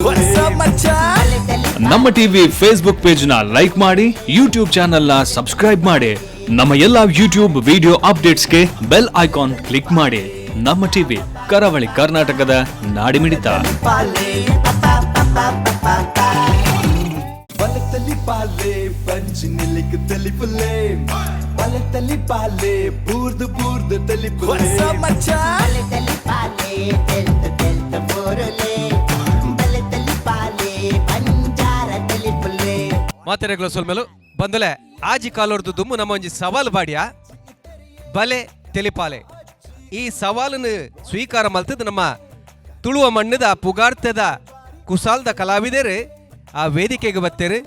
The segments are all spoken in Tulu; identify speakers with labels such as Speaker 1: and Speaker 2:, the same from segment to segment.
Speaker 1: What's up, ಮಚ್ಚಾ?
Speaker 2: ನಮ್ಮ ಟಿವಿ ಫೇಸ್ಬುಕ್ ಪೇಜ್ ನ ಲೈಕ್ ಮಾಡಿ, ಯೂಟ್ಯೂಬ್ ಚಾನೆಲ್ ನ ಸಬ್ಸ್ಕ್ರೈಬ್ ಮಾಡಿ. ನಮ್ಮ ಎಲ್ಲಾ ಯೂಟ್ಯೂಬ್ ವಿಡಿಯೋ ಅಪ್ಡೇಟ್ಸ್ಗೆ bell icon click ಮಾಡಿ. ನಮ್ಮ ಟಿವಿ, ಕರಾವಳಿ ಕರ್ನಾಟಕದ ನಾಡಿಮಿಡಿತ.
Speaker 1: ಬಲತಲಿ ಪಾಲೆ ಪಂಚಿ ನಿಲಿಕ್ ತಲಿಪುಲೆ, ಬಲತಲಿ ಪಾಲೆ ಬೂರ್ದು ಬೂರ್ದು ತಲಿಪುಲೆ. What's up, ಮಚ್ಚಾ?
Speaker 3: ತಲಿ ಪಾಲೆ ತೆಲ್ತ ತೆಲ್ತ ಬೋರಲೆ, ಬಲೆ ತಲಿ ಪಾಲೆ ಬಂಜಾರ ತಲಿ ಪುಲ್ಲೆ.
Speaker 4: ಮಾತೆರೆಗ್ಲ ಸೊಲ್ಮೆಲು ಬಂದಲೆ. ಆಜಿ ಕಾಲೋರ್ದು ದುಮ್ಮು ನಮ್ಮ ಒಂಜಿ ಸವಾಲು ಬಾಡಿಯ ಬಲೆ ತೆಲಿಪಾಲೆ. ಈ ಸವಾಲನ್ನು ಸ್ವೀಕಾರ ಮಲ್ತದ ನಮ್ಮ ತುಳುವ ಮಣ್ಣದ ಪುಗಾರ್ತದ ಕುಸಾಲ್ದ ಕಲಾವಿದರು ಆ ವೇದಿಕೆಗೆ ಬತ್ತೇರು.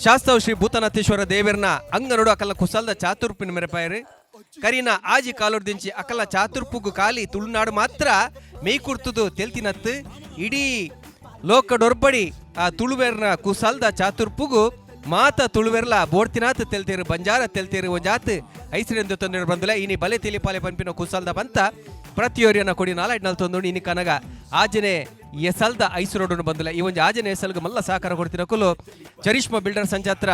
Speaker 4: ಶಾಸ್ತವ ಶ್ರೀ ಭೂತನಾಥೇಶ್ವರ ದೇವರನ ಅಂಗನೋಡು ಅಕಲ ಕುಸಾಲ್ದ ಚಾತುರ್ಪಿನ ಮೆರಪಾಯರು. ಕರಿನ ಆಜಿ ಕಾಲೋರ್ದಿಂಚಿ ಅಕಲ ಚಾತುರ್ಪುಗು ಕಾಲಿ ತುಳುನಾಡು ಮಾತ್ರ ಮೇಯ್ಕುರ್ತುದು ತೆಲ್ತಿನತ್ತು, ಇಡೀ ಲೋಕಡೊರ್ಬಡಿ ಆ ತುಳುವೆರ್ನ ಕುಸಲ್ದ ಚಾತುರ್ಪುಗು ಮಾತ ತುಳುವೆರ್ಲ ಬೋರ್ತಿನಾತ್ ತೆಲ್ತೇರು, ಬಂಜಾರ ತೆಲ್ತೇರು, ಒಂಜಾತ್ ಐಸರೆಂದು ತೊಂದರೆ ಬಂದಲ. ಇನಿ ಬಲೆ ತಿಳಿಪಾಲೆ ಪಂಪಿನ ಕುಸಲ್ದ ಬಂತ ಪ್ರತಿಯೊರಿಯನ ಕೊಡಿ ನಾಲ್ಕು ನಲ್ ತೊಂದು. ಇನಿ ಕನಗ ಆಜನೆ ಎಸಲ್ದ ಐಸರೋಡನ್ನು ಬಂದಲ. ಈ ಒಂಜಿ ಆಜನೆ ಎಸಲ್ಗ ಮಲ್ಲ ಸಹಕಾರ ಕೊಡ್ತಿನ ಕುಲು ಚರಿಷ್ಮಾ ಬಿಲ್ಡರ್ಸ್ ಸಂಚಾತ್ರ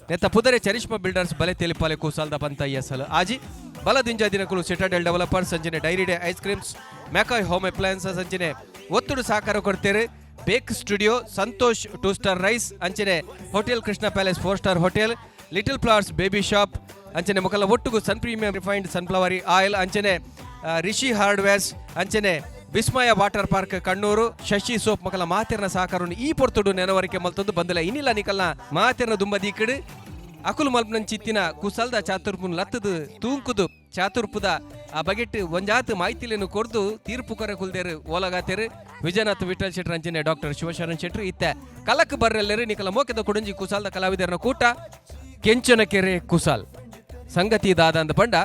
Speaker 4: ನೆತ್ತ ಪುದರೆ ಚರಿಷ್ಮಾ ಬಿಲ್ಡರ್ಸ್. ಬಲೆ ತೆಲಿಪಾಲೆ ಕುಸಲ್ದ ಬಂತ ಎಸಲ್ ಆಜಿ ಬಲದಿಂಜ ದಿನಕುಲು ಸಿಟಾಡೆಲ್ ಡೆವಲಪರ್ಸ್ ಅಂಚನೆ dairy day ice creams, ಮ್ಯಾಕಾಯ್ home appliances ಅಂಚನೆ ಒತ್ತುಡು ಸಹಕಾರ ಕೊಡ್ತೇವೆ. Bake studio, Santosh two star rice ಅಂಚನೆ hotel Krishna palace four star hotel, little flowers baby shop ಅಂಚನೆ ಮೊಕಲ ಒಟ್ಟುಗು ಸನ್ ಪ್ರೀಮಿಯಂ ರಿಫೈನ್ಡ್ ಸನ್ಫ್ಲವರ್ ಆಯಿಲ್ ಅಂಚನೆ ರಿಷಿ ಹಾರ್ಡ್ವೇರ್ಸ್ ಅಂಚನೆ ವಿಸ್ಮಯ ವಾಟರ್ ಪಾರ್ಕ್ ಕಣ್ಣೂರು, ಶಶಿ ಸೋಪ್ ಮಕಲ ಮಾತೆರ್ನ ಸಹಕಾರವನ್ನು ಈ ಪೊರ್ತುಡು ನೆನವರಿಕೆ ಮಲ್ತೊಂದು ಬಂದಲ. ಇನ್ನಿಲ್ಲ ನಿಕಲ್ನ ಮಾತೆರ್ನ ದುಂಬ ದೀಕಡು ಅಕುಲು ಮಲ್ಪನಂಚಿತ್ತಿನ ಕುಸಲ್ದ ಚಾತುರ್ಪುನ್ ಲತ್ತದು ತೂಂಕುದು ಚಾತುರ್ಪುದ ಆ ಬಗೆಟ್ ಒಂಜಾತ್ ಮಾಹಿತಿలను ಕೊರ್ದು ತೀರ್ಪು ಕರೆ ಕುಲ್ದೇರು ಓಲಗಾತೇರು ವಿಜಯನಾಥ್ ವಿಠಲ್ ಶೆಟ್ರ್ ಅಂಚನೆ ಡಾಕ್ಟರ್ ಶಿವಶರಣ್ ಶೆಟ್ರು. ಇತ್ತೆ ಕಲಕ್ ಬರ್ರೆಲ್ಲೇರು ನಿಕಲ ಮೋಕೆದ ಕೊಡಂಜಿ ಕುಸಾಲ್ದ ಕಲಾವಿದರನ ಕೂಟ ಕೆಂಚನಕೆರೆ ಕುಸಾಲ್. ಸಂಗತಿ ದಾದ ಪಂಡ,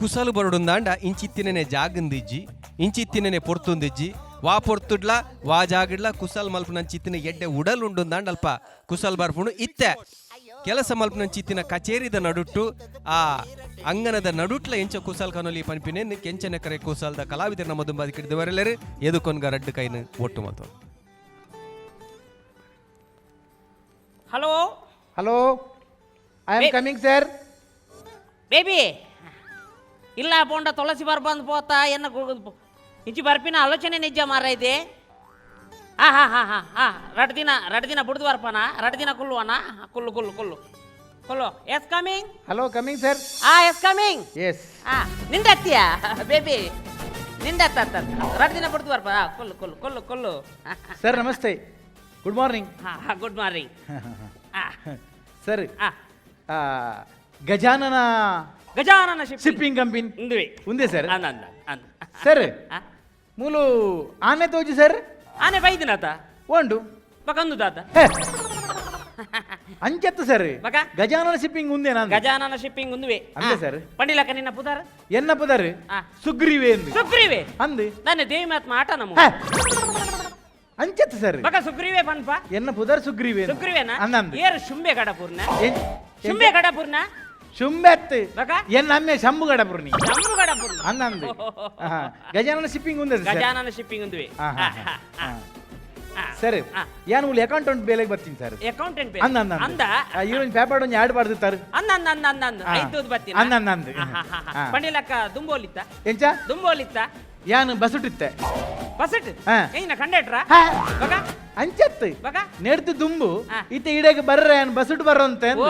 Speaker 4: ಕುಸಲು ಬರಡುಂದಾಂಡ ಇಂಚಿತ್ತಿನನೆ ಜಾಗಂದಿಜ್ಜಿ, ಇಂಚಿತ್ತಿನನೆ ಪೊರ್ತುಂದಿಜ್ಜಿ. ವಾ ಪೊರ್ತುಡ್ಲ ವಾ ಜಾಗಡ್ಲ ಕುಸಲ್ ಮಲ್ಪನಂಚಿತ್ತಿನ ಎಡ್ಡೆ ಉಡಲ್ ಉಂಡುಂದಾಂಡ ಅಲ್ಪ ಕುಸಲ್ ಬರ್ಪುಂಡು. ಇತ್ತೆ ಕೆಲಸ ಮಲ್ಪನಂಚಿತ್ತಿನ ಕಚೇರಿದ ನಡುಟ್ಟು, ಆ ಅಂಗನದ ನಡುಟ್ಲ ಎಂಚ ಕುಸಲ್ ಕನೊಲಿ ಪನ್ಪಿನೆ ಕೆಂಚನ ಕರೆ ಕುಸಲ್ದ ಕಲಾವಿದರ ನಮ್ಮ ದುಂಬಾದಿ ಕಿಡಿದವರೆಲ್ಲರು ಎದುಕೊನ್ಗ ರಡ್ಡು ಕೈನು ಒಟ್ಟು ಮಲ್ತು.
Speaker 5: Hello.
Speaker 6: Hello, I am coming sir.
Speaker 5: Baby, ಇಲ್ಲ ಪೋಂಡ ತುಳಸಿ ಬಾರ್ ಬಂದು ಪೋತ ಎನ್ನ ಇಂಚಿ ಬರ್ಪಿನ ಆಲೋಚನೆ ನಿಜ ಮಾರೈತೆ. ಹಾ ಹಾ ಹಾ ಹಾ ಹಾ 2 ದಿನ 2 ದಿನ ಬುಡ್ದು ಬರ್ಪಾನ, 2 ದಿನ ಕುಲ್ಲುವನ. ಕುಲ್ಲು ಕುಲ್ಲು ಕುಲ್ಲು ಕುಲ್ಲು. S coming.
Speaker 6: Hello, coming sir.
Speaker 5: ಆ, ಎಸ್ ಕಮಿಂಗ್.
Speaker 6: ಎಸ್.
Speaker 5: ಹಾ, ನಿಂದ ಅತ್ತಿಯ ಬೇಬಿ, ನಿಂದ ಅತ್ತ ಅತ್ತ 2 ದಿನ ಬುಡ್ದು ಬರ್ಪ. ಕುಲ್ಲು ಕುಲ್ಲು ಕುಲ್ಲು ಕುಲ್ಲು.
Speaker 6: ಸರ್, ನಮಸ್ತೆ, ಗುಡ್ ಮಾರ್ನಿಂಗ್.
Speaker 5: ಹಾ, ಗುಡ್ ಮಾರ್ನಿಂಗ್. ಹಾ.
Speaker 6: ಸರ್.
Speaker 5: ಹಾ.
Speaker 6: Gajanana
Speaker 5: Gajanana shipping
Speaker 6: shipping company
Speaker 5: ఉందివి.
Speaker 6: ఉందే ಸರ್.
Speaker 5: ಅಂದ ಅಂದ ಅಂದ.
Speaker 6: ಸರ್.
Speaker 5: ಆ?
Speaker 6: ಮೂಲು ಆನೆ ತೋಜಿ ಸರ್.
Speaker 5: ಆನೆ ಬೈದಿನಾತ.
Speaker 6: ಉಂಡು.
Speaker 5: ಬಕಂದು ತಾತ.
Speaker 6: ಹೇ. ಅಂಚತ್ತು ಸರ್.
Speaker 5: ಬಕ?
Speaker 6: ಗಜಾನನ ಶಿಪ್ಪಿಂಗ್ ఉందేనా?
Speaker 5: ಗಜಾನನ ಶಿಪ್ಪಿಂಗ್ ఉందిವೆ.
Speaker 6: ಅಂದೆ ಸರ್.
Speaker 5: ಪಂಡಿಲಕ್ಕ ನಿನ್ನ ಪುದಾರ್?
Speaker 6: ಎನ್ನ ಪುದರ್?
Speaker 5: ಆ.
Speaker 6: ಸುಗ್ರೀವೆ ಎಂದು.
Speaker 5: ಸುಗ್ರೀವೆ?
Speaker 6: ಅಂದು.
Speaker 5: ನನ್ನ ದೇವಿ ಮಾತ್ಮ ಆಟ ನಮ್ಮ.
Speaker 6: ಹೇ. ಅಂಚತ್ತು ಸರ್.
Speaker 5: ಬಕ ಸುಗ್ರೀವೆ ಪನ್ಪ.
Speaker 6: ಎನ್ನ ಪುದರ್ ಸುಗ್ರೀವೆ.
Speaker 5: ಸುಗ್ರೀವೇನ?
Speaker 6: ಅಂದಂದು.
Speaker 5: ಏರು ಶುಂಬೆ ಕಡಪೂರ್ನ, ಶುಂಬೆ ಕಡಪೂರ್ನ.
Speaker 6: ಶುಂಬೆತ್.
Speaker 5: ಬಕ?
Speaker 6: ಎನ್ನ ಅಮ್ಮೆ ಶಂಭು ಗಡಪುರ್ನಿ.
Speaker 5: ಶಂಭು ಕಡಪೂರ್ನ.
Speaker 6: ಅಂದಂದು. ಆಹಾ. ಗಜಾನನ ಶಿಪ್ಪಿಂಗ್ ఉందే ಸರ್.
Speaker 5: ಗಜಾನನ ಶಿಪ್ಪಿಂಗ್ ఉందిವೆ.
Speaker 6: ಆಹಾ. ಆ. ಸರ್.
Speaker 5: ಆ.
Speaker 6: ಯಾನ್ ಮೂಲು ಅಕೌಂಟೆಂಟ್ ಬೇಲೆಗೆ ಬರ್ತೀನಿ ಸರ್.
Speaker 5: ಅಕೌಂಟೆಂಟ್.
Speaker 6: ಅಂದ ಅಂದ.
Speaker 5: ಅಂದ.
Speaker 6: ಇವ್ರೊಂಜಿ ಪೇಪರ್ ಒಂಜಿ ಆಡ್ ಪಾಡ್ದಿತ್ತಾರೆ.
Speaker 5: ಅಂದ ಅಂದ ಅಂದ ಅಂದ ಅಂದ.
Speaker 6: ಆ.
Speaker 5: ಐದು ಬರ್ತೀನಿ.
Speaker 6: ಅಂದ ಅಂದ ಅಂದ. ಆ.
Speaker 5: ಪಂಡಿಲಕ್ಕ ದುಂಬೋಲಿತ್ತ?
Speaker 6: ಎಂಚ?
Speaker 5: ದುಂಬೋಲಿತ್ತ?
Speaker 6: ಯಾನ್ ಬಸುಟಿತ್ತೆ.
Speaker 5: ಬಸಟ್?
Speaker 6: ಆ.
Speaker 5: ಏನ ಕಂಡಕ್ಟ್ರಾ?
Speaker 6: ಹಾ.
Speaker 5: ಬಕ?
Speaker 6: ಅಂಚತ್ತು.
Speaker 5: ಬಕ?
Speaker 6: ನೆಡ್ದು ದುಂಬು.
Speaker 5: ಆ.
Speaker 6: ಇತ್ತೆ ಇಡೆಗ್ ಬರ್ರೆ, ಯಾನ್ ಬಸುಟ್ ಬರೋಂತೆ.
Speaker 5: ಓ,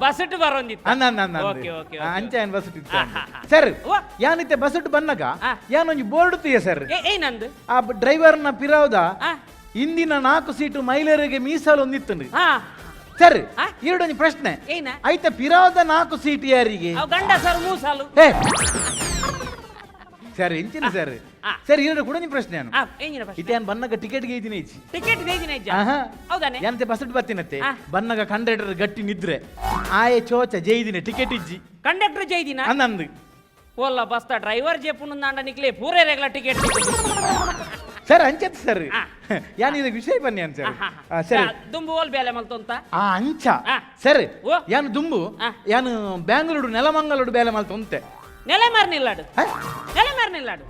Speaker 5: ಬಸಟ್ ಬರೋಂದಿತ್ತ.
Speaker 6: ಅಂದ ಅಂದ ಅಂದ.
Speaker 5: Okay okay.
Speaker 6: ಅಂಚ ಯಾನ್ ಬಸುಟಿತ್ತೆ.
Speaker 5: ಆ, ಹಾ, ಹಾ.
Speaker 6: ಸರ್.
Speaker 5: ಓ.
Speaker 6: ಯಾನ್ ಇತ್ತೆ ಬಸುಟ್ ಬನ್ನಗ
Speaker 5: ಆ.
Speaker 6: ಯಾನ್ ಒಂಜಿ ಬೋರ್ಡ್ ತೀಯ ಸರ್.
Speaker 5: ಏ ಏನಂದು?
Speaker 6: ಆ ಡ್ರೈವರ್ನ ಪಿರಾವ್ದ
Speaker 5: ಆ.
Speaker 6: ಇಂದಿನ ನಾಲ್ಕು ಸೀಟು ಮಹಿಳೆಯರಿಗೆ ಮೀಸಲು ಒಂದಿತ್ತು ಸರ್.
Speaker 5: ಆ?
Speaker 6: ಎರಡೊಂಜಿ ಪ್ರಶ್ನೆ.
Speaker 5: ಏನ?
Speaker 6: ಐತ ಪಿರಾವ್ದ ನಾಲ್ಕು ಸೀಟ್ ಯಾರಿಗೆ?
Speaker 5: ಅವ್ ಗಂಡ ಸರ್ ಮೂಸಾಲು.
Speaker 6: ಹೇ ಸರ್, ಎಂಚಿನ ಸರ್?
Speaker 5: ಆ.
Speaker 6: ಸರ್, ಎರಡು ಕೂಡ ನಿಮ್ಮ ಪ್ರಶ್ನೆ ನಾನು.
Speaker 5: ಆ, ಏನಿನ ಪ್ರಶ್ನೆ?
Speaker 6: ಇತ್ತೆ ಯಾನ್ ಬನ್ನಗ ಟಿಕೆಟ್ ಗೇಜಿನ ಇಚ್ಚಿ.
Speaker 5: ಟಿಕೆಟ್ ದೇಜಿನ ಇಜ್ಜ?
Speaker 6: ಆಹಾ.
Speaker 5: ಹೌದಾನೆ?
Speaker 6: ಏನಂತೆ ಬಸ್ ಬರ್ತೀನತ್ತೆ.
Speaker 5: ಆ.
Speaker 6: ಬನ್ನಗ ಕಂಡಕ್ಟರ್ ಗಟ್ಟಿ ನಿದ್ರೆ, ಆಯೆ ಚೋಚ ಜೈದಿನ ಟಿಕೆಟ್ ಇಜ್ಜಿ.
Speaker 5: ಕಂಡಕ್ಟರ್ ಜೈದಿನ?
Speaker 6: ಅಂದಂದು.
Speaker 5: ಓಲ್ಲ, ಬಸ್ತ ಡ್ರೈವರ್ ಜೇಪುನ ನಿಕ್ಲೆ ಪೂರೇ ರೇಗ್ಲ ಟಿಕೆಟ್.
Speaker 6: ಸರ್, ಅಂಚತ್ ಸರ್.
Speaker 5: ಆ.
Speaker 6: ಯಾನ್ ಇದು ವಿಷಯ ಬನ್ನಿ ಅನ್ ಸರ್. ಆ, ಸರಿ.
Speaker 5: ದುಂಬು ಓಲ್ ಬೇಲೆ ಮಲ್ತೊಂತ?
Speaker 6: ಆ, ಅಂಚ.
Speaker 5: ಆ.
Speaker 6: ಸರ್.
Speaker 5: ಓ.
Speaker 6: ಯಾನ್ ದುಂಬು
Speaker 5: ಆ.
Speaker 6: ಯಾನು ಬ್ಯಾಂಗ್ಳೂರು ನೆಲಮಂಗಲೂರು ಬೇಲೆ ಮಲ್ತೊಂತೆ.
Speaker 5: ನೆಲೆ ಮಾರ್ ನಿಲ್ಲಾಡು.
Speaker 6: ಹಾ?
Speaker 5: ನೆಲೆ ಮಾರ್ ನಿಲ್ಲಾಡು.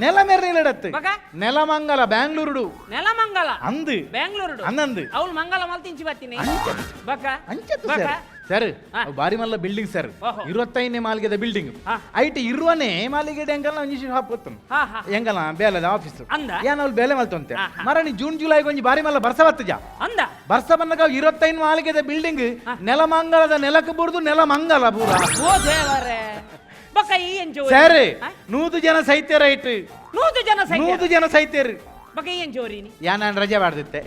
Speaker 6: ನೆಲ ಮೆರ್ನಿಲಡತ್ತು.
Speaker 5: ಬಕ?
Speaker 6: ನೆಲಮಂಗಲ ಬ್ಯಾಂಗ್ಳೂರುಡು.
Speaker 5: ನೆಲಮಂಗಲ.
Speaker 6: ಅಂದು.
Speaker 5: ಬೆಂಗಳೂರು.
Speaker 6: ಅಂದಂದು.
Speaker 5: ಅವಳು ಮಂಗಲ ಮಲ್ತಿಂಚಿ ಬತ್ತೀನಿ ಬಕ.
Speaker 6: ಅಂಚತ್ತು.
Speaker 5: ಬಕ?
Speaker 6: ಸರ್ ಸರ್,
Speaker 5: ಹಾ.
Speaker 6: ಅವು ಬಾರಿ ಮಲ್ಲ ಬಿಲ್ಡಿಂಗ್ ಸರ್.
Speaker 5: ಓಹೋ.
Speaker 6: 25ನೇ ಮಾಲಿಗೆದ ಬಿಲ್ಡಿಂಗ್.
Speaker 5: ಹಾ.
Speaker 6: ಐಟ್ 20ನೇ ಮಾಲಿಗೆ ಎಂಕಲ್ನ ಒಂಜಿ ಶಾಪ್ ಗೊತ್ತು.
Speaker 5: ಹಾ, ಹಾ.
Speaker 6: ಎಂಕಲ್ನ ಬೇಲೆದ ಆಫೀಸ್.
Speaker 5: ಅಂದ?
Speaker 6: ಏನ್ ಅವ್ಳು ಬೇಲೆ ಮಲ್ತೊಂತೆ.
Speaker 5: ಹಾ, ಹಾ.
Speaker 6: ಮರಣಿ ಜೂನ್ ಜುಲೈ ಒಂಜಿ ಬಾರಿ ಮಲ್ಲ ಬರ್ಸ ಬತ್ತಜ.
Speaker 5: ಅಂದ.
Speaker 6: ಬರ್ಸ ಬನ್ನಗ 25 ಮಾಲಿಗೆದ ಬಿಲ್ಡಿಂಗ್ ನೆಲಮಂಗಲದ ನೆಲಕ್ಕೆ ಬುರ್ದು ನೆಲಮಂಗಲ ಪೂರ.
Speaker 5: ಓ ದೇವರೇ, ಬಕ ಈ ಎಂಚು?
Speaker 6: ಸರ್, 100 ಜನ ಸೈತ್ಯರ ಐಟ್.
Speaker 5: 100 ಜನ ಸೈತ್ಯರ?
Speaker 6: 100 ಜನ ಸೈತ್ಯರು.
Speaker 5: ಬಕ ಈ ಎಂಚೋರಿನಿ?
Speaker 6: ಯಾ, ನಾನು ರಜೆ ಮಾಡ್ದಿತ್ತೆ.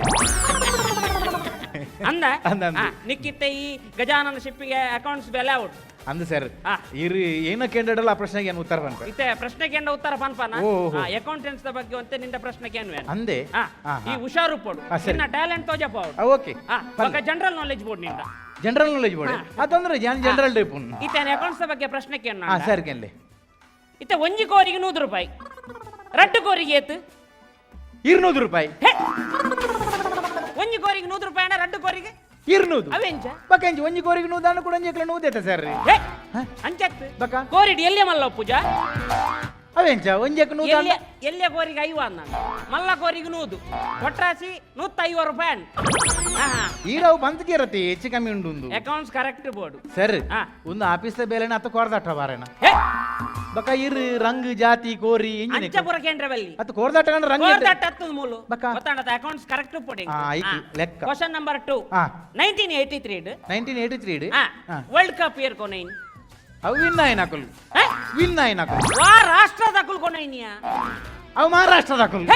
Speaker 5: ಅಂದ.
Speaker 6: ಅಂದ, ಅಂದ.
Speaker 5: ಆ, ನಿಕ್ಕಿತ್ತೆ ಈ ಗಜಾನನ ಶಿಪ್ಪಿಗೆ ಅಕೌಂಟ್ಸ್ ಬೆಲೆ ಔಟ್.
Speaker 6: ಅಂದು ಸರ್.
Speaker 5: ಹಾ.
Speaker 6: ಇರು ಏನ ಕೇಂದ್ರಡಲ್ಲ, ಆ ಪ್ರಶ್ನೆಗೆ ಏನು ಉತ್ತರ ಬಂತ?
Speaker 5: ಇತ್ತೆ ಪ್ರಶ್ನೆ ಕೇಂದ್ರ ಉತ್ತರ ಪನ್ಪನ.
Speaker 6: ಓಹೋ.
Speaker 5: ಅಕೌಂಟೆಂಟ್ಸ್ ಬಗ್ಗೆ ಒಂತೆ ನಿಂದ ಪ್ರಶ್ನೆ ಕೇನ್ವೆ.
Speaker 6: ಅಂದೆ.
Speaker 5: ಹಾ.
Speaker 6: ಹಾ,
Speaker 5: ಈ
Speaker 6: ಹಾ.
Speaker 5: ಹುಷಾರು ಪೋಡು.
Speaker 6: ಹಾ, ಸರಿ.
Speaker 5: ನಿನ್ನ ಟ್ಯಾಲೆಂಟ್ ತೋಜಪ್ಪ.
Speaker 6: ಓಕೆ.
Speaker 5: ಬಕ ಜನರಲ್ ನಾಲೆಜ್ ಬೋರ್ಡ್ ನಿಂದ.
Speaker 6: ಜನರಲ್ ನಾಲೆಜ್ ಬೋರ್ಡ್ ಅದಂದ್ರೆ ಜಾನ್ ಜನರಲ್ ಟೈಪ್.
Speaker 5: ಇತ್ತೆ ಅಕೌಂಟ್ಸ್ ಬಗ್ಗೆ ಪ್ರಶ್ನೆ ಕೇನ್.
Speaker 6: ಹಾ ಸರ್, ಕೇನ್ಲೆ.
Speaker 5: ಇತ್ತೆ ಒಂಜಿ ಕೋರಿಗೆ 100 ರೂಪಾಯಿ, ರಡ್ಡು ಕೋರಿಗೆ ಏತು?
Speaker 6: 200 ರೂಪಾಯಿ.
Speaker 5: ಹೇ! ಒಂಜಿ ಕೋರಿಗೆ 100 ರೂಪಾಯಿ ಅಣ್ಣ, ರಡ್ಡು ಕೋರಿಗೆ?
Speaker 6: 200.
Speaker 5: ಅವೆಂಚ?
Speaker 6: ಬಕ್ಕ ಎಂಚ? ಒಂಜಿ ಕೋರಿಗೆ 100 ಅಣ್ಣ ಕೂಡ ಒಂಜಿ 100 ಸರ್.
Speaker 5: ಹೇ, ಅಂಚತ್ತು.
Speaker 6: ಬಕ್ಕ?
Speaker 5: ಕೋರಿಡ್ ಎಲ್ಲಿಯ ಮಲ್ಲ ಪೂಜಾ?
Speaker 6: ಅವೆಂಚ ಒಂಜಕ್ಕೆ 100?
Speaker 5: ಎಲ್ಲಿಯ ಎಲ್ಲಿಯ ಕೋರಿಗೆ ಐವ ಅಂದ, ಮಲ್ಲ ಕೋರಿಗೆ 100, ಒಟ್ರಾಸಿ 150 ರೂಪಾಯಿ ಅಣ್ಣ.
Speaker 6: ಈರವು ಬಂತಕ್ಕೆ ಹೆಚ್ಚು ಕಮ್ಮಿ ಉಂಡು ಒಂದು.
Speaker 5: Accounts correct board.
Speaker 6: ಸರ್.
Speaker 5: ಹಾ.
Speaker 6: ಒಂದು ಆಫೀಸ್ ಬೇಲೆನ ಅತ್ತ ಕೋರ್ದಾಟ ಬಾರೇನ.
Speaker 5: ಹೇ!
Speaker 6: ಬಕ್ಕ ಇರು ರಂಗ್ ಜಾತಿ ಕೋರಿ ಎಂಜಿನ?
Speaker 5: ಅಂಚಪುರ ಕೇಂದ್ರ ಬಲ್ಲಿ.
Speaker 6: ಅತ್ತ ಕೋರ್ದಾಟ ಕಂಡ್ರೆ ರಂಗ್
Speaker 5: ಕೋರ್ದಟ್ಟ ಹತ್ತದ ಮೂಲು.
Speaker 6: ಬಕ್ಕ?
Speaker 5: ಗೊತ್ತಾಂಡತ ಅಕೌಂಟ್ಸ್ ಕರೆಕ್ಟ್ ಪೊಡಿ.
Speaker 6: ಆ, ಆಯ್ತು, ಲೆಕ್ಕ.
Speaker 5: Question number 2.
Speaker 6: ಹಾ.
Speaker 5: 1983.
Speaker 6: 1983.
Speaker 5: ವರ್ಲ್ಡ್ ಕಪ್ ಇಯರ್ ಕೊನೈನ್?
Speaker 6: ಅವು ವಿನ್ ಆಯ್ನಕುಲು. ವಿನ್ ಆಯ್ನಕುಲು.
Speaker 5: ವಾ ರಾಷ್ಟ್ರದ ಅಕುಲ್ ಕೊನೈನಿಯಾ?
Speaker 6: ಅವು ಮಹಾರಾಷ್ಟ್ರದ ಅಕುಲು.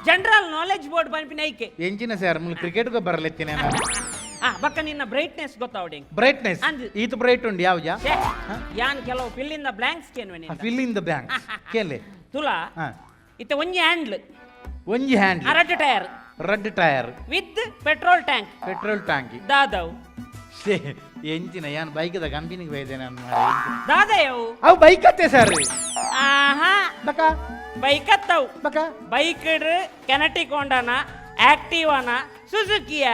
Speaker 5: ಜನರಲ್ ನಾಲೆಜ್ ಬೋರ್ಡ್ ಪನ್ಪಿನ ಐಕೆ.
Speaker 6: ಎಂಚಿನ ಸರ್, ಮುಲ್ ಕ್ರಿಕೆಟ್ ಬರಲೆತ್ತಿನ.
Speaker 5: ಆ ಬಕ್ಕ ನಿನ್ನ ಬ್ರೈಟ್ನೆಸ್ ಗೊತ್ತಾವಡಿ.
Speaker 6: ಬ್ರೈಟ್ನೆಸ್?
Speaker 5: ಅಂದ್.
Speaker 6: ಈತ ಬ್ರೈಟ್ ಉಂಡು ಯಾವ್ಜಾ?
Speaker 5: ಛೇ, ಯಾನ್ ಕೆಲವು ಫಿಲ್ ಇನ್ the blanks ಕೇನ್ವೆ ನಿನ್ನ.
Speaker 6: ಫಿಲ್ ಇನ್ the bank ಕೇಳಿ.
Speaker 5: ತುಲಾ.
Speaker 6: ಹಾ.
Speaker 5: ಇತ್ತೆ ಒಂಜಿ ಹ್ಯಾಂಡ್ಲ್.
Speaker 6: ಒಂಜಿ ಹ್ಯಾಂಡ್.
Speaker 5: ರಡ್ಡ್ ಟೈರ್.
Speaker 6: ರಡ್ಡ್ tyre.
Speaker 5: With petrol tank.
Speaker 6: Petrol tank.
Speaker 5: ದಾದವ್?
Speaker 6: ಶೇ, ಎಂಚಿನ ಯಾನ್ ಬೈಕ್ದ ಕಂಪನಿಗೆ ಬೈದೆ ನಾನು.
Speaker 5: ದಾದಯವು?
Speaker 6: ಅವು ಬೈಕ್ ಅತ್ತೆ ಸರ್.
Speaker 5: ಆಹಾ.
Speaker 6: ಬಕ?
Speaker 5: ಬೈಕ್ ಅತ್ತವು.
Speaker 6: ಬಕ?
Speaker 5: ಬೈಕ್ ಕೆನಟಿಕ್ ಹೋಂಡಾನ, ಆಕ್ಟಿವಾನ, ಸುಜುಕಿಯ?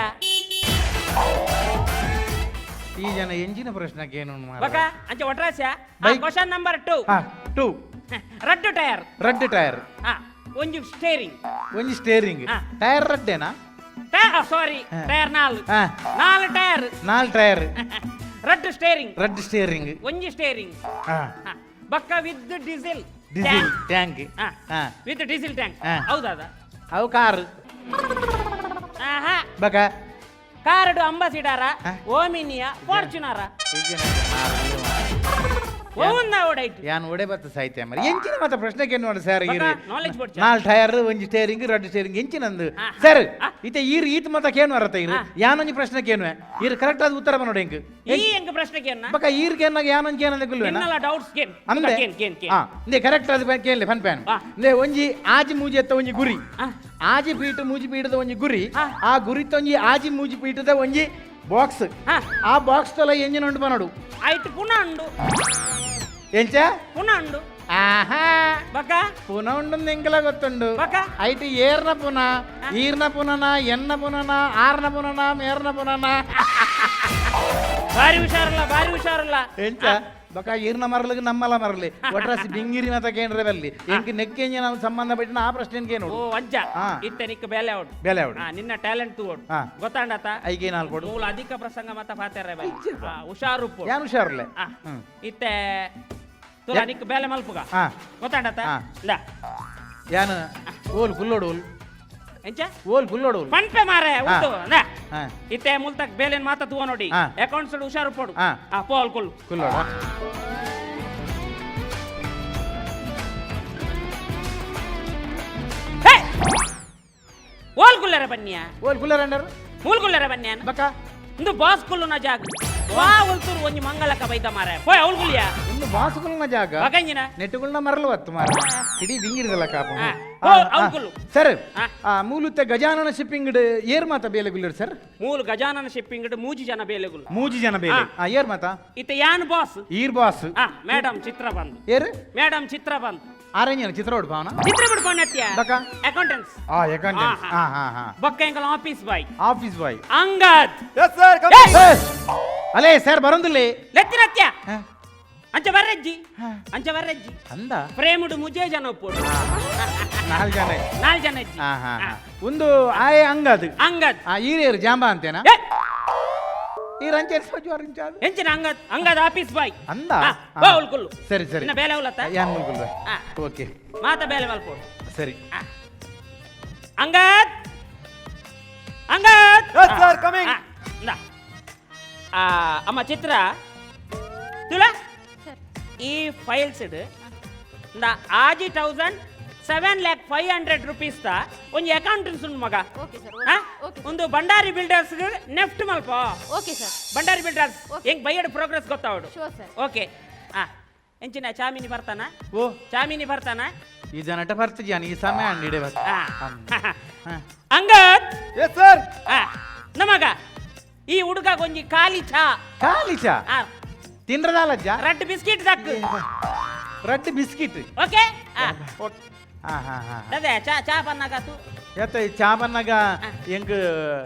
Speaker 6: ಈ ಜನ ಎಂಜಿನ ಪ್ರಶ್ನೆಗೆ ಏನು?
Speaker 5: ಬಕ ಅಂಚೆ ಒಟ್ರಾಸ್ಯ.
Speaker 6: Bike.
Speaker 5: Question number 2.
Speaker 6: ಹಾ, 2.
Speaker 5: ರಡ್ಡ್ ಟೈರ್.
Speaker 6: ರಡ್ಡ್ ಟೈರ್.
Speaker 5: ಹಾ, ಒಂಜಿ ಸ್ಟೇರಿಂಗ್.
Speaker 6: ಒಂಜಿ ಸ್ಟೇರಿಂಗ್.
Speaker 5: ಹಾ.
Speaker 6: ಟೈರ್ ರಡ್ಡೇನಾ?
Speaker 5: ಸಾರಿ.
Speaker 6: ಹಾ.
Speaker 5: ಟೈರ್ ನಾಲ್.
Speaker 6: ಹಾ.
Speaker 5: ನಾಲ್ ಟೈರ್.
Speaker 6: ನಾಲ್ ಟೈರ್.
Speaker 5: ರಡ್ಡ್ ಸ್ಟೇರಿಂಗ್.
Speaker 6: ರಡ್ಡ್ ಸ್ಟೇರಿಂಗ್.
Speaker 5: ಒಂಜಿ ಸ್ಟೇರಿಂಗ್.
Speaker 6: ಹಾ.
Speaker 5: ಬಕ್ಕ with diesel.
Speaker 6: Diesel tank. ಹಾ.
Speaker 5: With diesel tank.
Speaker 6: ಹಾ.
Speaker 5: ಹೌದಾದ?
Speaker 6: ಅವು ಕಾರ್.
Speaker 5: ಆಹಾ.
Speaker 6: ಬಕ?
Speaker 5: ಕಾರಡು ಅಂಬಾಸಿಡಾರ,
Speaker 6: ಹಾ.
Speaker 5: ಓಮಿನಿಯ, ಫಾರ್ಚುನರ? ಓಂದ ಓಡೈಟ್.
Speaker 6: ಯಾನ್ ಒಡೆ ಬತ್ತ ಸಾಹಿತ್ಯ ಮರಿ ಎಂಚಿನ ಮಾತ ಪ್ರಶ್ನೆಗೆ ನೋಡಿ ಸರ್.
Speaker 5: ಬಕ, knowledge board ಚಾ.
Speaker 6: ನಾಲ್ ಟೈರ್, ಒಂಜಿ ಸ್ಟೇರಿಂಗ್, ರಡ್ಡ್ ಸ್ಟೇರಿಂಗ್ ಎಂಚಿನಂದು?
Speaker 5: ಹಾ.
Speaker 6: ಸರ್.
Speaker 5: ಹಾ.
Speaker 6: ಇತ್ತೆ ಈರ್ ಈತ್ ಮತ ಕೇನು ಅರತ ಇರು.
Speaker 5: ಹಾ.
Speaker 6: ಯಾನೊಂಜಿ ಪ್ರಶ್ನೆ ಕೇನುವೆ, ಈರ್ ಕರೆಕ್ಟ್ ಆದ ಉತ್ತರ ನೋಡಿ ಎಂಕ್.
Speaker 5: ಈ ಎಂಕ ಪ್ರಶ್ನೆ ಕೇನ್ನ.
Speaker 6: ಬಕ ಈರ್ ಕೇನ್ನಾಗ ಯಾನೊಂಜಿ ಕೇನಂದ ಕುಲ್ವೇನ?
Speaker 5: ನಿನ್ನಲ ಡೌಟ್ಸ್ ಕೇನ್.
Speaker 6: ಅಂದೆ.
Speaker 5: ಕೇನ್ ಕೇನ್ ಕೇನ್.
Speaker 6: ಹಾ, ಇಂದೆ ಕರೆಕ್ಟ್ ಆದ ಕೇನ್ಲೆ ಫನ್ ಪ್ಯಾನ್.
Speaker 5: ಹಾ.
Speaker 6: ಇಂದೆ ಒಂಜಿ ಆಜಿ ಮೂಜಿ ಎತ್ತ ಒಂಜಿ ಗುರಿ.
Speaker 5: ಹಾ.
Speaker 6: ಆಜಿ ಪೀಟ್ ಮೂಜಿ ಪೀಠದ ಒಂಜಿ ಗುರಿ.
Speaker 5: ಹಾ.
Speaker 6: ಆ ಗುರಿತೊಂಜಿ ಆಜಿ ಮೂಜಿ ಪೀಠದ ಒಂಜಿ ಬಾಕ್ಸ್.
Speaker 5: ಹಾ.
Speaker 6: ಆ ಬಾಕ್ಸ್ ತೊಲ ಎಂಜಿನ್ ಉಂಡು ಬನೋಡು.
Speaker 5: ಐಟ್ ಪುನಃ ಉಂಡು.
Speaker 6: ಎಂಚ?
Speaker 5: ಪುನಃ ಉಂಡು.
Speaker 6: ಆಹಾ.
Speaker 5: ಬಕ?
Speaker 6: ಪುನಃ ಉಂಡು ಎಂಕಲ ಗೊತ್ತುಂಡು.
Speaker 5: ಬಕ?
Speaker 6: ಐಟ್ ಏರ್ನ ಪುನಃ, ಈರ್ನ ಪುನನ, ಎನ್ನ ಪುನನ, ಆರ್ನ ಪುನನ, ಮೇರ್ನ ಪುನನ?
Speaker 5: ಭಾರಿ ಹುಷಾರಲ್ಲ, ಭಾರಿ ಹುಷಾರಲ್ಲ.
Speaker 6: ಎಂಚ ಬಕ ಈರ್ನ ಮರಲಿಗೆ ನಮ್ಮಲ ಮರಲಿ ಒಟ್ರಾಸಿ ಬಿಂಗಿರಿ ಮತ ಕೇಂದ್ರ ಬಲ್ಲಿ ಎಂಕ್ ನೆಕ್ಕೆ ನಾವು ಸಂಬಂಧಪಟ್ಟಿನ ಆ ಪ್ರಶ್ನೆ
Speaker 5: ಓ
Speaker 6: ಕೇನು.
Speaker 5: ಅಂಚ.
Speaker 6: ಹಾ.
Speaker 5: ಇತ್ತೆ ನಿಕ್ ಬೇಲೆ ಉಂಡು.
Speaker 6: ಬೇಲೆ ಉಂಡು.
Speaker 5: ಹಾ, ನಿನ್ನ ಟ್ಯಾಲೆಂಟ್ ತೂವೊಡು.
Speaker 6: ಹಾ.
Speaker 5: ಗೊತ್ತಾಂಡತ?
Speaker 6: ಐಕೆ ನಾಲ್ಕು ಕೊಡು.
Speaker 5: ಮೂಲ ಅಧಿಕ ಪ್ರಸಂಗ ಮತ ಪಾತೆರ ಬೈ. ಹಾ, ಹುಷಾರು ಪೋಡು.
Speaker 6: ಯಾನ್ ಹುಷಾರುಲೆ.
Speaker 5: ಹಾ.
Speaker 6: ಹ್ಮ್.
Speaker 5: ಇತ್ತೆ ತುಲಾ, ನಿಕ್ ಬೇಲೆ ಮಲ್ಪುಗ.
Speaker 6: ಹಾ.
Speaker 5: ಗೊತ್ತಾಂಡತ?
Speaker 6: ಹಾ.
Speaker 5: ಇಂದಾ.
Speaker 6: ಯಾನ್ ಓಲ್ ಕುಲ್ಲೋಡು ಓಲ್.
Speaker 5: ಎಂಚ?
Speaker 6: ಓಲ್ ಕುಲ್ಲೋಡು ಓಲ್.
Speaker 5: ಪನ್ಪೆ ಮಾರೆ ಉಂಟು. ಇಂದಾ.
Speaker 6: ಹಾ.
Speaker 5: ಇತ್ತೆ ಮುಲ್ತಕ್ ಬೇಲೆನ್ ಮಾತ ತೂವ ನೋಡಿ.
Speaker 6: ಹಾ.
Speaker 5: ಅಕೌಂಟ್ಸ್ ಹುಷಾರು ಪೋಡು.
Speaker 6: ಹಾ.
Speaker 5: ಹಾ, ಪೋಲ್ ಕುಲ್ಲು.
Speaker 6: ಕುಲ್ಲೋಡ.
Speaker 5: ಹೇ! ಓಲ್ ಕುಲ್ಲರ ಬನ್ನಿಯ?
Speaker 6: ಓಲ್ ಕುಲ್ಲರ ಅಂಡರ್.
Speaker 5: ಮೂಲ್ ಕುಲ್ಲರ ಬನ್ನಿಯ?
Speaker 6: ಬಕ?
Speaker 5: ಇಂದು ಬಾಸ್ ಕುಲ್ಲುನ ಜಾಗ ವಾ ಉಲ್ತೂರು ಒಂಜಿ ಮಂಗಳಕ್ಕ ಬೈದ ಮಾರೆ, ಪೋಯ್ ಅವ್ಲ್ ಕುಲ್ಲಿಯ.
Speaker 6: ಇನ್ನು ಬಾಸುಕುಲ್ನ ಜಾಗ.
Speaker 5: ಬಕಂಜಿನ?
Speaker 6: ನೆಟ್ಟುಗುಳ್ನ ಮರಲು ಹೊತ್ತು ಮಾರ ಇಡೀ ಬಿಂಗಿರಿದಲ್ಲ ಕಾಪ.
Speaker 5: ಹಾ. ಓ, ಅವ್ನ್ ಕುಲ್ಲು.
Speaker 6: ಸರ್.
Speaker 5: ಹಾ.
Speaker 6: ಆ ಮೂಲುತ್ತ ಗಜಾನನ ಶಿಪ್ಪಿಂಗ್ ಏರ್ ಮಾತ ಬೇಲೆ ಗುಲ್ಲರ್ ಸರ್?
Speaker 5: ಮೂಲು ಗಜಾನನ ಶಿಪ್ಪಿಂಗ್ ಮೂಜಿ ಜನ ಬೇಲೆಗುಲ್ಲ.
Speaker 6: ಮೂಜಿ ಜನ ಬೇಲೆ.
Speaker 5: ಹಾ.
Speaker 6: ಆ ಏರ್ ಮಾತ?
Speaker 5: ಇತ್ತೆ ಯಾನ್ ಬಾಸ್.
Speaker 6: ಈರ್ ಬಾಸ್.
Speaker 5: ಆ ಮೇಡಮ್ ಚಿತ್ರ ಬಂದು.
Speaker 6: ಏರ್?
Speaker 5: ಮೇಡಮ್ ಚಿತ್ರ ಬಂದು.
Speaker 6: ಆರೆಂಜನ ಚಿತ್ರ ಉಡ್ ಭಾವನ.
Speaker 5: ಚಿತ್ರ ಬಿಡ್ಕೊಂಡು ಅತ್ಯ.
Speaker 6: ಬಕ?
Speaker 5: ಅಕೌಂಟೆಂಟ್ಸ್.
Speaker 6: ಆ ಅಕೌಂಟೆಂಟ್. ಹಾ ಹಾ ಹಾ.
Speaker 5: ಬೊಕ್ಕ ಎಂಕಲ್ office boy.
Speaker 6: Office boy.
Speaker 5: Angad.
Speaker 1: Yes sir.
Speaker 6: ಅಲೇ ಸರ್, ಬರಂದಿಲ್ಲ.
Speaker 5: ಲೆತ್ತಿನತ್ಯ.
Speaker 6: ಹಾ.
Speaker 5: ಅಂಚ ಬರ್ರಜ್ಜಿ, ಅಂಚ ಬರ್ರಜ್ಜಿ.
Speaker 6: ಅಂದ.
Speaker 5: ಪ್ರೇಮುಡು ಮುಜೆ ಜನ ಒಪ್ಪೋಡು.
Speaker 6: ನಾಲ್ ಜನ.
Speaker 5: ನಾಲ್ ಜನ ಇಜ್ಜಿ.
Speaker 6: ಹಾ ಹಾ ಹಾ. ಒಂದು ಆಯೆ ಅಂಗದು.
Speaker 5: ಅಂಗದ್.
Speaker 6: ಆ ಈರೇರು ಜಾಂಬ ಅಂತೇನಾ?
Speaker 5: ಏ!
Speaker 6: ಈ ರಂಚೇರ್ ಸೋಜು ರಿಂಚಾದು.
Speaker 5: ಎಂಚಿನ ಅಂಗದ್? Angad office boy.
Speaker 6: ಅಂದ.
Speaker 5: ಹಾ,
Speaker 6: ಹಾ.
Speaker 5: ಬಾ ಉಲ್ಕುಲ್ಲು.
Speaker 6: ಸರಿ ಸರಿ.
Speaker 5: ಇನ್ನ ಬೇಲೆ ಉಲ್ಲತ್ತ?
Speaker 6: ಯಾನ್ ಮುಲ್ಕುಲ್ವೆ.
Speaker 5: ಹಾ.
Speaker 6: ಓಕೆ.
Speaker 5: ಮಾತ ಬೇಲೆ ಮಲ್ಪೋಡು.
Speaker 6: ಸರಿ.
Speaker 5: Angad, Angad.
Speaker 1: Yes, sir, coming.
Speaker 5: ಆ, ಇಂದಾ. ಆ, ಅಮ್ಮ ಚಿತ್ರ ತುಳ ಈ ಫೈಲ್ಸ್ ಇಂದ ಆಜಿ thousand 7,00,500 rupees ತ ಒಂಜಿ ಅಕೌಂಟೆಂಟ್ಸ್ ಉಂಡು ಮಗ.
Speaker 7: Okay sir.
Speaker 5: ಆ?
Speaker 7: ಓಕೆ.
Speaker 5: ಒಂದು ಭಂಡಾರಿ ಬಿಲ್ಡರ್ಸ್ ನೆಫ್ಟ್ ಮಲ್ಪ.
Speaker 7: Okay sir.
Speaker 5: Bhandari builders.
Speaker 7: Okay.
Speaker 5: ಹೆಂಗ್ ಬೈಯಡ್ ಪ್ರೋಗ್ರೆಸ್ ಗೊತ್ತಾವಡು.
Speaker 7: Sure sir.
Speaker 5: Okay. ಆ ಎಂಚಿನ ಚಾಮಿನಿ ಬರ್ತಾನ?
Speaker 6: ಓ.
Speaker 5: ಚಾಮಿನಿ ಬರ್ತಾನ?
Speaker 6: ಈ ಜನಟ ಬರ್ತ ಜಾನ್ ಈ ಸಮಯ ಅಂಡಿಡೆ ಬರ್ತ.
Speaker 5: ಆ.
Speaker 6: ಹಾ.
Speaker 5: ಅಂಗದ್.
Speaker 1: Yes sir.
Speaker 5: ಆ, ನಮಗ ಈ ಹುಡುಗ ಒಂಜಿ ಖಾಲಿ ಚಾ.
Speaker 6: ಖಾಲಿ ಚಾ?
Speaker 5: ಆ.
Speaker 6: ತಿಂದ್ರದಾಲಜ್ಜ.
Speaker 5: ರಡ್ಡ್ ಬಿಸ್ಕಿಟ್ ದಕ್ಕು.
Speaker 6: ರಡ್ಡ್ ಬಿಸ್ಕಿಟ್.
Speaker 5: ಓಕೆ. ಆ.
Speaker 1: ಓಕೆ.
Speaker 6: ಹಾ ಹಾ ಹಾ.
Speaker 5: ಅದೇ ಚಾ ಚಾ ಪನ್ನಾಗಾತು.
Speaker 6: ಎತ್ತ ಈ ಚಾ ಬನ್ನಾಗ ಎಂಗ್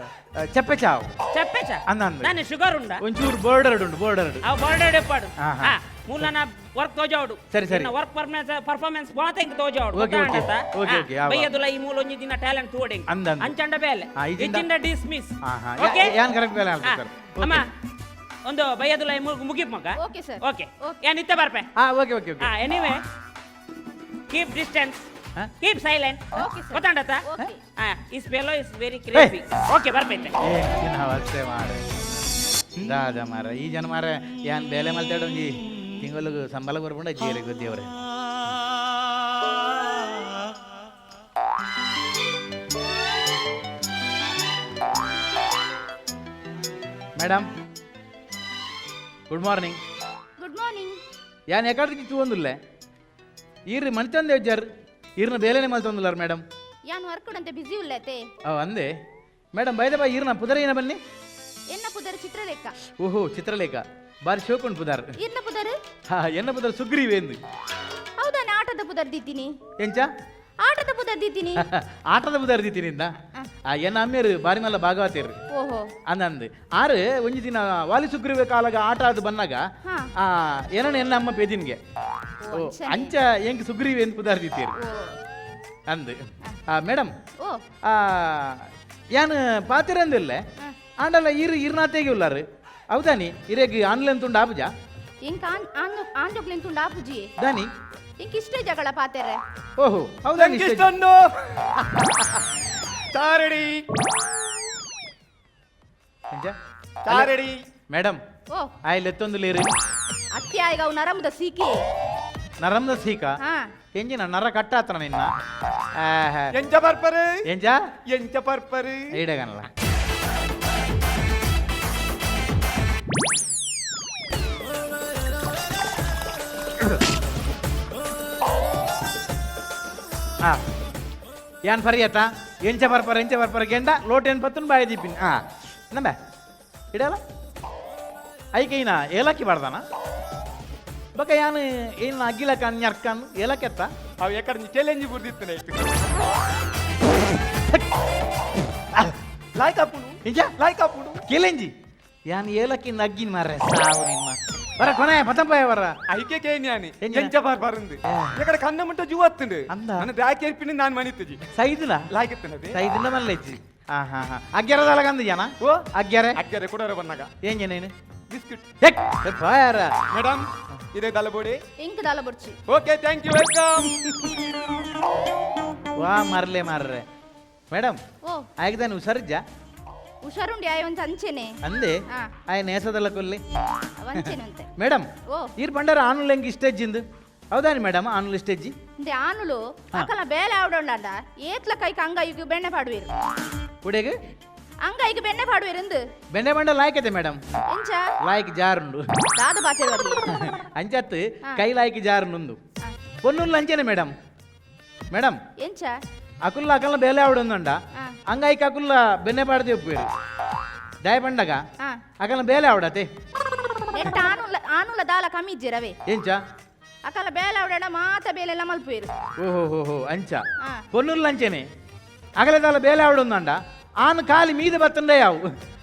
Speaker 6: ಚಪ್ಪೆ ಚಾವು.
Speaker 5: ಚಪ್ಪೆ ಚಾ.
Speaker 6: ಅಂದ ಅಂದ.
Speaker 5: ನಾನು ಶುಗರ್ ಉಂಡ.
Speaker 6: ಒಂಚೂರು ಬೋರ್ಡರ್ ಉಂಡು, ಬೋರ್ಡರ್.
Speaker 5: ಅವು ಬಾರ್ಡರ್ ಎಪ್ಪಾಡು.
Speaker 6: ಹಾ, ಹಾ.
Speaker 5: ಮೂಲನ ವರ್ಕ್ ತೋಜಾವಡು.
Speaker 6: ಸರಿ, ಸರಿ.
Speaker 5: ವರ್ಕ್ ಪರ್ಫಾರ್ಮೆನ್ಸ್ ಬಾತ ಹಿಂಗ್ ತೋಜಾವಡು.
Speaker 6: Okay, okay. ಓಕೆ, ಓಕೆ, ಯಾವ?
Speaker 5: ಬೈಯದುಲ ಈ ಮೂಲ ಒಂಜಿ ದಿನ ಟ್ಯಾಲೆಂಟ್ ತೋಡೆ.
Speaker 6: ಅಂದ, ಅಂದ.
Speaker 5: ಅಂಚಂಡ ಬೇಲೆ.
Speaker 6: ಹಾ, ಇಜ್ಜಿಂಡ-
Speaker 5: ಇಜ್ಜಿಂಡ ಡಿಸ್ಮಿಸ್.
Speaker 6: ಹಾ, ಹಾ.
Speaker 5: ಓಕೆ.
Speaker 6: ಯಾನ್ ಕರೆಕ್ಟ್ ಬೇಲೆ ಆಲ್ತು ಸರ್. ಓಕೆ.
Speaker 5: ಅಮ್ಮ ಒಂದು ಬೈಯದುಲ ಈ ಮುಗಿಪ್ ಮಗ.
Speaker 7: Okay sir.
Speaker 5: Okay.
Speaker 7: Okay.
Speaker 5: ಯಾನ್ ಇತ್ತೆ ಬರ್ಪೆ.
Speaker 6: ಹಾ, ಓಕೆ ಓಕೆ ಓಕೆ.
Speaker 5: ಹಾ, ಎನಿವೇ ಕೀಪ್ ಡಿಸ್ಟೆನ್ಸ್.
Speaker 6: ಹಾ?
Speaker 5: Keep silent.
Speaker 7: Okay sir.
Speaker 5: ಗೊತ್ತಾಂಡತ?
Speaker 7: Okay.
Speaker 5: ಹಾ, is fellow is very crazy. Okay, ಬರ್ಪೈತೆ.
Speaker 6: ಏನ್ ಅವಸ್ಥೆ ಮಾರೆ, ದಾದ ಮಾರ ಈ ಜನ ಮಾರ. ಯಾನ್ ಬೇಲೆ ಮಲ್ತಾಡ ಒಂಜಿ ತಿಂಗಳಿಗೆ ಸಂಬಳ ಬರ್ಪುಂಡ ಜೀರೆ ಗುದ್ದಿಯವ್ರೆ. Madam, good morning.
Speaker 7: Good morning.
Speaker 6: ಯಾನ್ ಎಕಾಡ್ರಿಗೆ ತೂವೊಂದುಲ್ಲೆ, ಈರ್ರಿ ಮಲ್ತೊಂದೆ ಉಜ್ಜಾರ್, ಈರ್ನ ಬೇಲೆನೆ ಮಲ್ತೊಂದುಲ್ಲಾರ್ ಮೇಡಮ್.
Speaker 7: ಯಾನ್ ವರ್ಕ್ ಅಂತೆ ಬಿಸಿ ಉಲ್ಲತೆ.
Speaker 6: ಅವ್ ಅಂದೆ ಮೇಡಮ್, ಬೈದ ಬಾ, ಈರ್ನ ಪುದರ ಏನ ಬನ್ನಿ?
Speaker 7: ಎನ್ನ ಪುದರ್ ಚಿತ್ರಲೇಖ.
Speaker 6: ಓಹೋ, ಚಿತ್ರಲೇಖ, ಬಾರಿ ಶೋಕುಂಡು ಪುದಾರ್.
Speaker 7: ಇರ್ನ ಪುದರ್?
Speaker 6: ಹಾ, ಎನ್ನ ಪುದರ್ ಸುಗ್ರೀವೇಂದು.
Speaker 7: ಹೌದಾ, ನಾ ಆಟದ ಪುದರ್ ದಿದ್ದೀನಿ.
Speaker 6: ಎಂಚ?
Speaker 7: ಆಟದ ಪುದರ್ ದಿದ್ದೀನಿ.
Speaker 6: ಆಟದ ಪುದರ್ ದಿತ್ತಿನಿಂದ? ಆ, ಎನ್ನ ಅಮ್ಮೇರು ಬಾರಿ ಮಲ್ಲ ಭಾಗವತೇರು.
Speaker 7: ಓಹೋ.
Speaker 6: ಅಂದ ಅಂದ್ ಆರು ಒಂಜಿ ದಿನ ವಾಲಿ ಸುಗ್ರೀವೆ ಕಾಲಾಗ ಆಟ ಅದು ಬನ್ನಾಗ
Speaker 7: ಹಾ.
Speaker 6: ಆ ಏನನ ಎನ್ನ ಅಮ್ಮ ಪೇದಿನ್ಗೆ ಓ.
Speaker 7: ಅಂಚನೆ.
Speaker 6: ಅಂಚ ಎಂಕ್ ಸುಗ್ರೀವೆ ಎಂದು ಪುದರ್ ದಿತ್ತೀರು.
Speaker 7: ಓ.
Speaker 6: ಅಂದ್ ಆ ಮೇಡಮ್.
Speaker 7: ಓ.
Speaker 6: ಆ ಯಾನ್ ಪಾತಿರಂದಿಲ್ಲ.
Speaker 7: ಹಾ.
Speaker 6: ಆಂಡಲ ಈರು ಇರ್ನಾತೆಗೆ ಉಲ್ಲಾರು ಹೌದಾನಿ, ಇರೇಗ್ ಆನ್ಲೈನ್ ತುಂಡು ಆಪುಜ?
Speaker 7: ಎಂಕ ಆನ್ ಆನ್ ಆಂಜೋಕ್ಲೆನ್ ತುಂಡು ಆಪುಜಿ.
Speaker 6: ದಾನಿ?
Speaker 7: ಎಂಕ್ ಇಷ್ಟೇ ಜಗಳ ಪಾತೆರೆ.
Speaker 6: ಓಹೋ, ಹೌದಾನಿ?
Speaker 1: ಇಷ್ಟೊಂದು ಚಾರಡಿ.
Speaker 6: ಎಂಚ?
Speaker 1: ಚಾರಡಿ.
Speaker 6: ಮೇಡಮ್.
Speaker 7: ಓ.
Speaker 6: ಆಯ್ಲ್ ಎತ್ತೊಂದು ಲೇರು.
Speaker 7: ಅತ್ತೆ ಆಯ್ಗ ಅವು ನರಮದ ಸೀಕಿ.
Speaker 6: ನರಂದ ಸೀಕ?
Speaker 7: ಹಾ.
Speaker 6: ಎಂಜಿನ ನರ ಕಟ್ಟಾತ್ರ ನಿನ್ನ ಆಹಾ.
Speaker 1: ಎಂಚ ಪರ್ಪರು?
Speaker 6: ಎಂಚ?
Speaker 1: ಎಂಚ ಪರ್ಪರು?
Speaker 6: ಈಡಗನಲ್ಲ. ಆ ಯಾನ್ ಫರಿಯತ್ತ ಎಂಚ ಬರ್ಪರ, ಎಂಚ ಬರ್ಪರ ಗೆಂಡ ಲೋಟ ಏನ್ ಪತ್ತನ್ ಬಾಯ ದೀಪಿನ್. ಆ ನಂಬ ಇಡಲ್ಲ ಐಕೈನ ಏಲಕ್ಕಿ ಬಾರ್ದಾನ ಬಕ ಯಾನ್ ಏನ್ ಅಗ್ಗಿಲಕ್ಕ ಅನ್ಯರ್ಕನ್ ಏಲಕ್ಕೆತ್ತ.
Speaker 1: ಅವು ಎಕಡೆ ಚಾಲೆಂಜ್ ಬುರ್ದಿತ್ತು. ಲಾಯ್ಕ್ ಆಪುಂಡು.
Speaker 6: ಎಂಚ?
Speaker 1: ಲಾಯ್ಕ್ ಆಪುಂಡು.
Speaker 6: ಕೆಲೆಂಜಿ ಯಾನ್ ಏಲಕ್ಕಿಂದ ಅಗ್ಗಿನ ಮಾರ್ರೆ ಸಾವು ನಿಮ್ಮ ಬರ ಕೊನೆ ಪತಂಪಾಯ ಬರ.
Speaker 1: ಐಕೆ ಕೇನ್ಯಾನಿ.
Speaker 6: ಎಂಜಿನ?
Speaker 1: ಎಂಚ ಬರ್ಬಾರಂದು.
Speaker 6: ಏ.
Speaker 1: ಎಕಡೆ ಕಣ್ಣ ಮುಟ್ಟ ಜೂವತ್ತುಂಡು.
Speaker 6: ಅಂದ.
Speaker 1: ನನ್ನ ಬ್ಯಾಕ್ ಏರ್ಪಿನ ನಾನು ಮಣಿತುಜಿ.
Speaker 6: ಸೈದುಲ.
Speaker 1: ಲಾಯ್ಕ್ ಎತ್ತನದೆ.
Speaker 6: ಸೈದುಲ ಮಲ್ಲೆಜ್ಜಿ. ಹಾ ಹಾ ಹಾ, ಅಗ್ಗೆರದಾಲಗಂದು ಜನ.
Speaker 1: ಓ.
Speaker 6: ಅಗ್ಗೆರೆ.
Speaker 1: ಅಗ್ಗೆರೆ ಕೊಡೋರ ಬನ್ನಾಗ.
Speaker 6: ಏಂಜನೇನು?
Speaker 1: ಬಿಸ್ಕಿಟ್.
Speaker 6: ಹೆಕ್ ಬಾಯಾರ.
Speaker 1: ಮೇಡಮ್, ಇದೇ ದಲಬೋಡಿ.
Speaker 7: ಎಂಕ್ ದಾಲ ಬೊಡ್ಚಿ.
Speaker 1: Okay, thank you, welcome.
Speaker 6: ವಾ ಮಾರ್ಲೆ ಮಾರ್ರೆ ಮೇಡಮ್.
Speaker 7: ಓ.
Speaker 6: ಆಯ್ತಾನೆ ಹುಷಾರಿಜ್ಜ?
Speaker 7: ಹುಷಾರುಂಡಿ ಆಯ್ ಒಂಚ ಅಂಚೆನೆ.
Speaker 6: ಅಂದೆ.
Speaker 7: ಹಾ.
Speaker 6: ಆಯ್ ನೇಸದಲ್ಲ ಕೊಲ್ಲಿ.
Speaker 7: ಅವ್ ಅಂಚೆನೆ ಅಂತೆ.
Speaker 6: ಮೇಡಮ್.
Speaker 7: ಓ.
Speaker 6: ಈರ್ ಬಂಡಾರ ಆನುಲ್ ಹೆಂಗ್ ಇಷ್ಟೆಜ್ಜಿಂದು ಹೌದಾನಿ ಮೇಡಮ್, ಆನುಲ್ ಇಷ್ಟೆಜ್ಜಿ?
Speaker 7: ಇಂದೆ ಆನುಲು.
Speaker 6: ಹಾ.
Speaker 7: ಅಕಲ ಬೇಲೆ ಆವಡೊಂಡಂಡ ಏತ್ಲ ಕೈಕ್ ಅಂಗೈಗ್ ಬೆಣ್ಣೆ ಪಾಡುವೆರು.
Speaker 6: ಉಡೆಗ್?
Speaker 7: ಅಂಗೈಗ್ ಬೆಣ್ಣೆ ಪಾಡುವೆರು.
Speaker 6: ಬೆಂಡೆ ಬಂಡ ಲಾಯ್ಕತೆ ಮೇಡಮ್.
Speaker 7: ಎಂಚ?
Speaker 6: ಲಾಯ್ಕ್ ಜಾರುಂಡು.
Speaker 7: ದಾದ ಪಾತೆ ಬರ್ಲಿ.
Speaker 6: ಅಂಚತ್ತು.
Speaker 7: ಹಾ.
Speaker 6: ಕೈ ಲಾಯ್ಕ್ ಜಾರುಂಡು ಪೊನ್ನುಲ್ ಅಂಚೆನೆ ಮೇಡಮ್. ಮೇಡಮ್.
Speaker 7: ಎಂಚ?
Speaker 6: ಅಕುಲ್ಲ ಅಕಲ್ನ ಬೇಲೆ ಆವಡೊಂದುಂಡ.
Speaker 7: ಹಾ.
Speaker 6: ಅಂಗೈಕ್ ಅಕುಲ್ಲ ಬೆನ್ನೆ ಪಾಡ್ದೆ ಒಪ್ಪುವೆರು ದಾಯ ಪಂಡಗ.
Speaker 7: ಹಾ.
Speaker 6: ಅಕಲ್ನ ಬೇಲೆ ಆವಡತೆ.
Speaker 7: ನೆಟ್ಟ ಆನುಲ ಆನುಲ ದಾಲ ಕಮ್ಮಿ ಇಜ್ಜಿರವೇ.
Speaker 6: ಎಂಚ?
Speaker 7: ಅಕಲ ಬೇಲೆ ಆವಡಂಡ ಮಾತ ಬೇಲೆಲ್ಲ ಮಲ್ಪುವೆರು.
Speaker 6: ಓಹೋ ಹೋ ಹೋ, ಅಂಚ.
Speaker 7: ಹಾ.
Speaker 6: ಪೊನ್ನುಲ್ ಅಂಚೆನೆ ಅಗಲದಾಲ ಬೇಲೆ ಆವಡೊಂದುಂಡ ಆನ್ ಖಾಲಿ ಮೀದ ಬತ್ತಂಡೆ ಯಾವು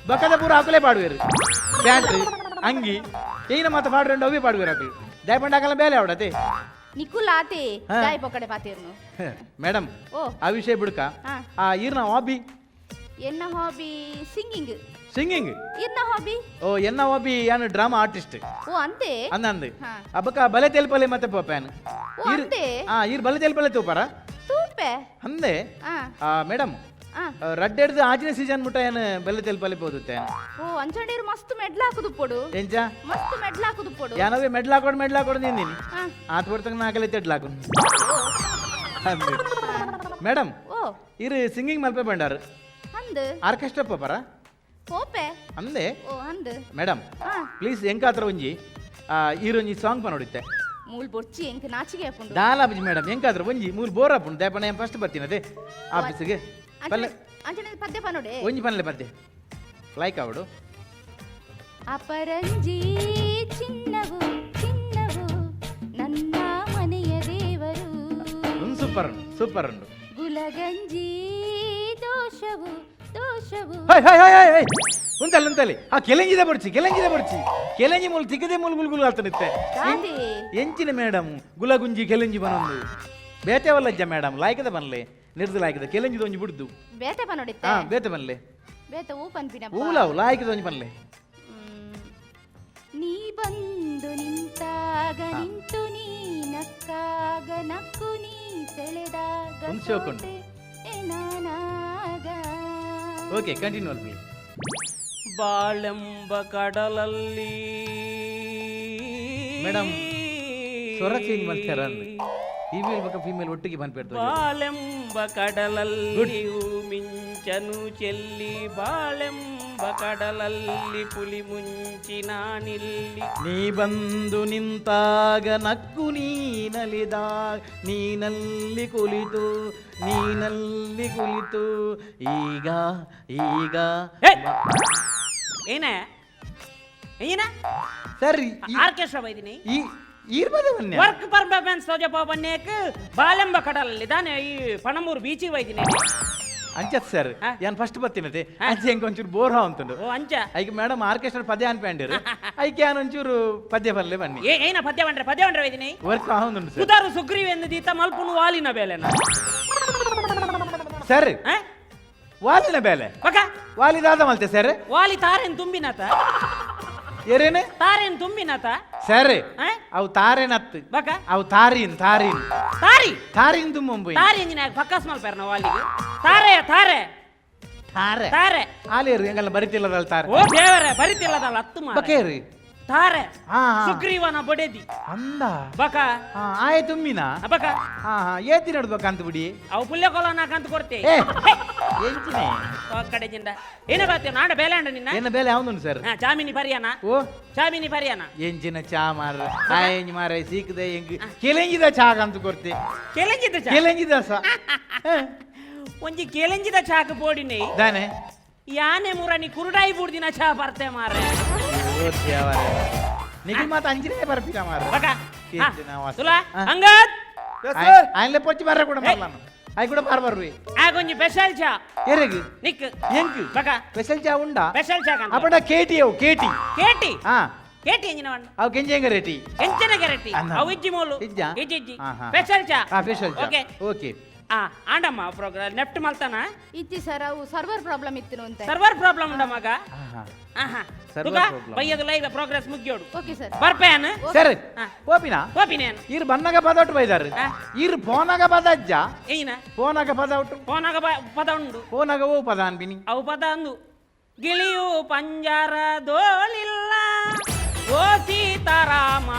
Speaker 6: ಬಕದ ಪೂರ ಅಕಲೆ ಪಾಡುವೆರು, ಪ್ಯಾಂಟ್ ಅಂಗಿ ಏನ ಮಾತ ಪಾಡುವೆಂಡು ಅವೇ ಪಾಡುವೆರು ಅಕಲು. ದಾಯಪಂಡಾಕಲ್ಲ ಬೇಲೆ ಅವಡತೆ.
Speaker 7: ನಿಕುಲಾತೆ.
Speaker 6: ಹಾ.
Speaker 7: ದಾಯ ಪೊಕ್ಕಡೆ ಪಾತೇರ್ನು.
Speaker 6: ಮೇಡಮ್.
Speaker 7: ಓ.
Speaker 6: ಆ ವಿಷಯ ಬಿಡ್ಕ.
Speaker 7: ಹಾ.
Speaker 6: ಆ ಈರ್ನ ಹಾಬಿ?
Speaker 7: ಎನ್ನ ಹಾಬಿ ಸಿಂಗಿಂಗ್.
Speaker 6: ಸಿಂಗಿಂಗ್.
Speaker 7: ಇರ್ನ ಹಾಬಿ?
Speaker 6: ಓ, ಎನ್ನ ಹಾಬಿ ಯಾನು ಡ್ರಾಮಾ ಆರ್ಟಿಸ್ಟ್.
Speaker 7: ಓ, ಅಂತೆ?
Speaker 6: ಅಂದ ಅಂದು.
Speaker 7: ಹಾ.
Speaker 6: ಅಬ್ಬಕ್ಕ ಬಲೆ ತೆಲ್ಪಲೆ ಮತ್ತೆ ಪೋಪ್ಯಾನ್.
Speaker 7: ಓ, ಅಂತೆ?
Speaker 6: ಆ ಈರ್ ಬಲೆ ತೆಲ್ಪಲೆ ತೂಪಾರ?
Speaker 7: ತೂಪೆ.
Speaker 6: ಅಂದೆ.
Speaker 7: ಆ.
Speaker 6: ಆ ಮೇಡಮ್.
Speaker 7: ಆ.
Speaker 6: ರಡ್ಡೆಡ್ದು ಆಜಿನ ಸೀಸನ್ ಮುಟ್ಟ ಏನು ಬೆಲ್ಲ ತೆಲ್ಪಲೆ ಪೋದುತ್ತೆ.
Speaker 7: ಓ, ಅಂಚಂಡೇರು ಮಸ್ತ್ ಮೆಡ್ಲ ಹಾಕುದು ಪೊಡು.
Speaker 6: ಎಂಚ?
Speaker 7: ಮಸ್ತ್ ಮೆಡ್ಲ ಹಾಕುದು ಪೊಡು.
Speaker 6: ಯಾನವೇ ಮೆಡ್ಲ್ ಹಾಕೊಡು ಮೆಡ್ಲ್ ಹಾಕೊಡು ನಿಂದಿನಿ.
Speaker 7: ಹಾ.
Speaker 6: ಆತ್ ಬರ್ತಂಗ ನಾಕಲೆ ತೆಡ್ಲಾಕು ಅಂದೆ ಮೇಡಮ್.
Speaker 7: ಓ.
Speaker 6: ಇರು ಸಿಂಗಿಂಗ್ ಮಲ್ಪೆ ಬಂಡಾರು.
Speaker 7: ಅಂದ್.
Speaker 6: ಆರ್ಕೆಸ್ಟ್ರಾ ಪೋಪರ?
Speaker 7: ಪೋಪೆ.
Speaker 6: ಅಂದೆ.
Speaker 7: ಓ, ಅಂದ್.
Speaker 6: ಮೇಡಮ್.
Speaker 7: ಆ.
Speaker 6: ಪ್ಲೀಸ್ ಎಂಕಾತ್ರ ಒಂಜಿ ಈರೊಂಜಿ ಸಾಂಗ್ ಪನೋಡಿತ್ತೆ.
Speaker 7: ಮೂಲ್ ಬೊರ್ಚಿ, ಎಂಕ್ ನಾಚಿಗೆ ಆಪುಂಡು.
Speaker 6: ದಾಲ ಬುಜಿ ಮೇಡಮ್, ಎಂಕಾತ್ರ ಒಂಜಿ ಮೂರು ಬೋರ್ ಆಪುಂಡು. ದೇಪಣ ಫಸ್ಟ್ ಬರ್ತೀನಿ ಅದೇ ಆಫೀಸಿಗೆ ಪಲ್ಲೆ.
Speaker 7: ಅಂಚನೆ ಪದ್ಯ ಪನೋಡೆ.
Speaker 6: ಒಂಜಿ ಪನ್ಲೆ ಪದ್ಯ ಲೈಕ್ ಅವಡು.
Speaker 7: ಅಪರಂಜಿ ಚಿನ್ನವು ಚಿನ್ನವು ನನ್ನ ಮನೆಯ ದೇವರು.
Speaker 6: ಸೂಪರ್ ಉಂಟು, ಸೂಪರ್ ಉಂಟು.
Speaker 7: ಗುಲಗಂಜಿ ದೋಷವು ದೋಷವು.
Speaker 6: High high high high high, ಉಂತಲ್ಲಿ ಉಂತಲ್ಲಿ. ಆ ಕೆಲೆಂಜಿದ ಬಡ್ಚಿ, ಕೆಲೆಂಜಿದ ಬಡ್ಚಿ, ಕೆಲೆಂಜಿ ಮೂಲು ತಿಕ್ಕದೆ ಮೂಲು ಗುಲ್ ಗುಲ್ ಆಗ್ತಾನಿತ್ತೆ.
Speaker 7: ದಾದೆ?
Speaker 6: ಎಂಚಿನ ಮೇಡಮ್ ಗುಲಗುಂಜಿ ಕೆಲೆಂಜಿ ಬನೊಂದು ಬೇತೆ ವಲ್ಲಜ್ಜ ಮೇಡಮ್, ಲಾಯ್ಕದ ಬನ್ಲೆ ನಿರ್ದು ಲಾಯ್ಕದ ಕೆಲೆಂಜಿದ ಒಂಜಿ ಬಿಡ್ದು.
Speaker 7: ಬೇತೆ ಪನೋಡಿತ್ತೆ.
Speaker 6: ಹಾ, ಬೇತೆ ಬನ್ಲೆ.
Speaker 7: ಬೇತೆ ಹೂ ಪನ್ಪಿನ.
Speaker 6: ಊಲಾವು ಲಾಯ್ಕದ ಒಂಜಿ ಬನ್ಲೆ.
Speaker 7: ನೀ ಬಂದು ನಿಂತಾಗ ನಿಂತು, ನೀ ನಕ್ಕಾಗ ನಕ್ಕು, ನೀ ಸೆಳೆದಾಗ
Speaker 6: ಒಂದ್ ಶೋಕ್ ಉಂಟು.
Speaker 7: ಸೋತೆ ನಾನಾಗ.
Speaker 6: ಓಕೆ, ಕಂಟಿನ್ಯೂ ಅಲ್ಪಿ.
Speaker 5: ಬಾಳೆಂಬ ಕಡಲಲ್ಲಿ.
Speaker 6: ಮೇಡಮ್, ಸ್ವರ ಚೇಂಜ್ ಮಾಡ್ತಾರ ಅಂದ್ರೆ ಫೀಮೇಲ್ ಬಕ್ಕ ಫೀಮೇಲ್ ಒಟ್ಟಿಗೆ ಬಂದ್ಬಿಡ್ತು.
Speaker 5: ಬಾಳೆಂಬ ಕಡಲಲ್ಲಿ ಮಿಂಚನು ಚೆಲ್ಲಿ, ಬಾಳೆಂಬ ಕಡಲಲ್ಲಿ ಪುಲಿ ಮುಂಚಿನ ನಿಲ್ಲಿ.
Speaker 6: ನೀ ಬಂದು ನಿಂತಾಗ ನಕ್ಕು, ನೀ ನಲಿದಾಗ ನೀನಲ್ಲಿ ಕುಲಿತು, ನೀನಲ್ಲಿ ಕುಲಿತು ಈಗ ಈಗ.
Speaker 5: ಏನ ಏನ?
Speaker 6: ಸರ್.
Speaker 5: ಆರ್ಕೆಸ್ಟ್ರಾ ಬೈದಿನಿ.
Speaker 6: ಈ ಈರ್ಬದ ಬನ್ನಿ.
Speaker 5: ವರ್ಕ್ ಪರ್ಫಾರ್ಮೆನ್ಸ್ ತೋಜಪ್ಪ ಬನ್ನೇಕ್ ಬಾಲೆಂಬ ಕಡಲಲ್ಲಿ ದಾನೆ ಈ ಪಣಮೂರು ಬೀಚಿಗೆ ಬೈದಿನಿ.
Speaker 6: ಅಂಚತ್ ಸರ್.
Speaker 5: ಹಾ.
Speaker 6: ಯಾನ್ ಫಸ್ಟ್ ಬತ್ತೀನತೆ ಅಂಚೆ ಹೆಂಗೆ ಒಂಚೂರು ಬೋರ್ ಉಂಟು.
Speaker 5: ಓ, ಅಂಚ.
Speaker 6: ಐಕ್ ಮೇಡಮ್ ಆರ್ಕೆಸ್ಟ್ರಾ ಪದ್ಯ ಅನ್ಪಂಡಿರು, ಐಕೆ ಯಾನ್ ಒಂಚೂರು ಪದ್ಯ ಬರಲೆ ಬನ್ನಿ.
Speaker 5: ಏ ಏನ ಪದ್ಯ ಬಂಡ್ರೆ, ಪದ್ಯ ಬಂಡ್ರೆ ಬೈದಿನಿ.
Speaker 6: Work ಆಹುಂದುಂಡು sir.
Speaker 5: ಕುದಾರು ಸುಗ್ರೀವ್ ಎಂದು ದೀತ ಮಲ್ಪುನು ವಾಲಿನ ಬೇಲೆನ.
Speaker 6: ಸರ್.
Speaker 5: ಆ?
Speaker 6: ವಾಲಿನ ಬೇಲೆ.
Speaker 5: ಬಕ.
Speaker 6: ವಾಲಿ ದಾದ ಮಲ್ತೆ ಸರ್?
Speaker 5: ವಾಲಿ ತಾರೇನ್ ತುಂಬಿನಾತ.
Speaker 6: ಏರೇನೆ?
Speaker 5: ತಾರೇನ್ ತುಂಬಿನಾತ.
Speaker 6: ಸರ್.
Speaker 5: ಆ?
Speaker 6: ಅವು ತಾರೇನತ್ತು.
Speaker 5: ಬಕ.
Speaker 6: ಅವು ತಾರಿನ್ ತಾರಿನ್.
Speaker 5: ತಾರಿ.
Speaker 6: ತಾರಿನ್ ತುಂಬಂಬು.
Speaker 5: ತಾರಿ ಇಂಜಿನ ಪಕ್ಕಸ್ ಮಲ್ಪೇರ್ನ ವಾಲಿಗೆ? ತಾರೆ ತಾರೆ.
Speaker 6: ತಾರೆ.
Speaker 5: ತಾರೆ.
Speaker 6: ಆಲೇರು ಹೆಂಗಲ್ಲ ಬರಿತಿಲ್ಲದಲ್ಲ ತಾರೆ.
Speaker 5: ಓ ದೇವರೇ, ಬರಿತಿಲ್ಲದಲ್ಲ ಹತ್ತು ಮಾರ್ರೆ.
Speaker 6: ಬಕೇರಿ.
Speaker 5: ತಾರೆ.
Speaker 6: ಹಾ, ಹಾ.
Speaker 5: ಸುಗ್ರೀವನ ಬೊಡೆದಿ.
Speaker 6: ಅಂದ.
Speaker 5: ಬಕ.
Speaker 6: ಹಾ, ಆಯ್ ತುಂಬಿನ.
Speaker 5: ಬಕ.
Speaker 6: ಹಾ ಹಾ, ಏತಿ ನಡ್ಬೇಕಂತ ಬಿಡಿ.
Speaker 5: ಅವು ಪುಲ್ಯ ಕೊಲನಾಕಂತ ಕೊಡ್ತೆ.
Speaker 6: ಏ ಎಂಚಿನೆ?
Speaker 5: ಕಡೆ ಜಿಂದ ಏನ ಬಾತೆ ನಾಡ ಬೇಲೆ ಅಂಡ ನಿನ್ನ.
Speaker 6: ಏನ ಬೇಲೆ ಯಾವ್ದುಂಡು ಸರ್?
Speaker 5: ಹಾ, ಚಾಮಿನಿ ಪರಿಯಾನ.
Speaker 6: ಓ.
Speaker 5: ಚಾಮಿನಿ ಪರಿಯಾನ.
Speaker 6: ಎಂಚಿನ ಚಾ ಮಾರ ಆಯ್ ಮಾರ ಸೀಕದೆ ಎಂಗ್ ಕೆಲೆಂಜಿದ ಚಾ ಅಂತ ಕೊರ್ತೆ.
Speaker 5: ಕೆಲೆಂಜಿದ ಚಾ.
Speaker 6: ಕೆಲೆಂಜಿದ ಸ
Speaker 5: ಒಂಜಿ ಕೆಲೆಂಜಿದ ಚಾಕ್ ಪೋಡಿನಿ.
Speaker 6: ದಾನೆ?
Speaker 5: ಯಾನೆ ಮುರನಿ ಕುರುಡಾಯಿ ಬುಡ್ದಿನ ಚಾ ಬರ್ತೆ ಮಾರ್ರೆ.
Speaker 6: ಓ ದೇವರೇ, ನಿಖಿಲ್ ಮಾತ ಅಂಚಿನೇ ಬರ್ಪಿನ ಮಾರ.
Speaker 5: ಬಕ.
Speaker 6: ಎಂಚಿನ ವಾಸ.
Speaker 5: ತುಲಾ.
Speaker 6: ಹಾ.
Speaker 5: ಅಂಗದ್.
Speaker 6: ಆಯ್ಲೆ ಪೊಚ್ಚಿ ಬರ್ರ ಕೂಡ ಮರ್ಲಾನು ಆಯ್ ಕೂಡ ಬಾರ್ ಬರ್ವಿ.
Speaker 5: ಆಗೊಂಜಿ ಸ್ಪೆಷಲ್ ಚಾ.
Speaker 6: ಎರೆಗ್?
Speaker 5: ನಿಕ್.
Speaker 6: ಎಂಕ್?
Speaker 5: ಬಕ.
Speaker 6: ಸ್ಪೆಷಲ್ ಚಾ ಉಂಡಾ?
Speaker 5: ಸ್ಪೆಷಲ್ ಚಾ ಕಂತ.
Speaker 6: ಅಪಡ ಕೇಟಿ, ಅವು ಕೇಟಿ.
Speaker 5: ಕೇಟಿ.
Speaker 6: ಹಾ.
Speaker 5: ಕೇಟಿ ಎಂಜಿನ ವಣ್ಣ?
Speaker 6: ಅವು ಕೆಂಜೆಂಗ ರೇಟಿ.
Speaker 5: ಎಂಚನ ಗೆರಟಿ.
Speaker 6: ಅನ್ನ.
Speaker 5: ಅವು ಇಜ್ಜಿ ಮೋಲು.
Speaker 6: ಇಜ್ಜಾ?
Speaker 5: ಇಜ್ಜಿ ಇಜ್ಜಿ.
Speaker 6: ಹಾ, ಹಾ.
Speaker 5: ಸ್ಪೆಷಲ್ ಚಾ.
Speaker 6: ಹಾ, ಸ್ಪೆಷಲ್ ಚಾ.
Speaker 5: ಓಕೆ.
Speaker 6: ಓಕೆ.
Speaker 5: ಆ ಆಂಡಮ್ಮ, ಪ್ರೋಗ್ರಾಮ್ ನೆಫ್ಟ್ ಮಲ್ತಾನ.
Speaker 7: ಇತ್ತಿ ಸರ್, ಅವು ಸರ್ವರ್ ಪ್ರಾಬ್ಲಮ್ ಇತ್ತು ಅಂತ.
Speaker 5: ಸರ್ವರ್ ಪ್ರಾಬ್ಲಮ್ ಉಂಡ ಮಗ.
Speaker 6: ಹಾ ಹಾ.
Speaker 5: ಆಹಾ.
Speaker 6: Server
Speaker 5: ತುಗ
Speaker 6: problem.
Speaker 5: ಬಯ್ಯದು ಲೈವ್ ಪ್ರೋಗ್ರೆಸ್ ಮುಗಿಯೋಡು.
Speaker 7: Okay sir.
Speaker 5: ಬರ್ಪೇನ್.
Speaker 6: ಸರ್.
Speaker 5: ಹಾ.
Speaker 6: ಪೋಪಿನ.
Speaker 5: ಹೋಪಿನೇನು.
Speaker 6: ಈರ್ ಬನ್ನಗ ಪದೌಟು ಬೈದಾರು.
Speaker 5: ಹಾ.
Speaker 6: ಈರ್ ಫೋನಾಗ ಪದಜ್ಜ.
Speaker 5: ಏನ?
Speaker 6: ಫೋನಾಗ ಪದೌಟು.
Speaker 5: ಫೋನಾಗ ಪದ ಉಂಡು.
Speaker 6: ಫೋನಾಗ ಓ ಪದ ಅನ್ಪಿನಿ.
Speaker 5: ಅವು ಪದ ಅಂದು, ಗಿಳಿಯು ಪಂಜರದೋಳಿಲ್ಲ ಓ ಸೀತಾರಾಮ,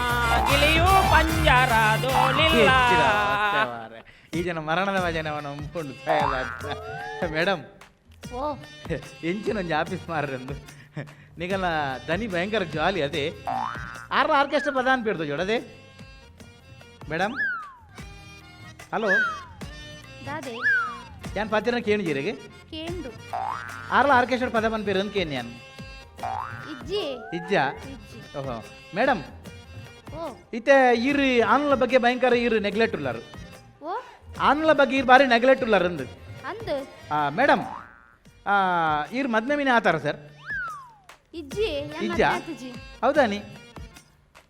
Speaker 5: ಗಿಳಿಯು ಪಂಜರದೋಳಿಲ್ಲ.
Speaker 6: ಈ ಜನ ಮರಣದ ಭಜನವನ್ನು ನಂಬಿಕೊಂಡು ಸಾಯಲ್ಲ ಮೇಡಮ್.
Speaker 7: ಓ.
Speaker 6: ಎಂಚಿನ ಒಂಜಿ ಆಫೀಸ್ ಮಾರ್ರಂದು ನಿಗಲ ದನಿ ಭಯಂಕರ ಜಾಲಿ ಅದೇ ಆರ್ ಆರ್ಕೆಸ್ಟ್ರಾ ಪದ ಅನ್ಪಿಡ್ದು ಜೋಡ ಅದೇ ಮೇಡಮ್. ಹಲೋ.
Speaker 7: ದಾದೆ?
Speaker 6: ಯಾನ್ ಪತ್ತಿನ ಕೇಣು ಜೀರಿಗೆ.
Speaker 7: ಕೇಂಡು.
Speaker 6: ಆರ್ಲ ಆರ್ಕೆಸ್ಟ್ರಾ ಪದ ಪನ್ಪೇರು ಅಂತ ಕೇನ್ ಯಾನ್.
Speaker 7: ಇಜ್ಜಿ.
Speaker 6: ಇಜ್ಜಾ?
Speaker 7: ಇಜ್ಜಿ.
Speaker 6: ಓಹೋ ಮೇಡಮ್.
Speaker 7: ಓ.
Speaker 6: ಇತ್ತೆ ಈರು ಆನ್ಲ ಬಗ್ಗೆ ಭಯಂಕರ ಈರು ನೆಗ್ಲೆಕ್ಟ್ ಉಳ್ಳಾರು.
Speaker 7: ಓ.
Speaker 6: ಆನ್ಲ ಬಗ್ಗೆ ಈರು ಬಾರಿ ನೆಗ್ಲೆಕ್ಟ್ ಉಳ್ಳಾರು ಅಂದು.
Speaker 7: ಅಂದು.
Speaker 6: ಮೇಡಮ್, ಈರು ಮದ್ಮೆ ಮೀನೆ ಆತಾರ ಸರ್?
Speaker 7: ಇಜ್ಜಿ.
Speaker 6: ಇಜ್ಜಾ? ಹೌದಾ ನೀ?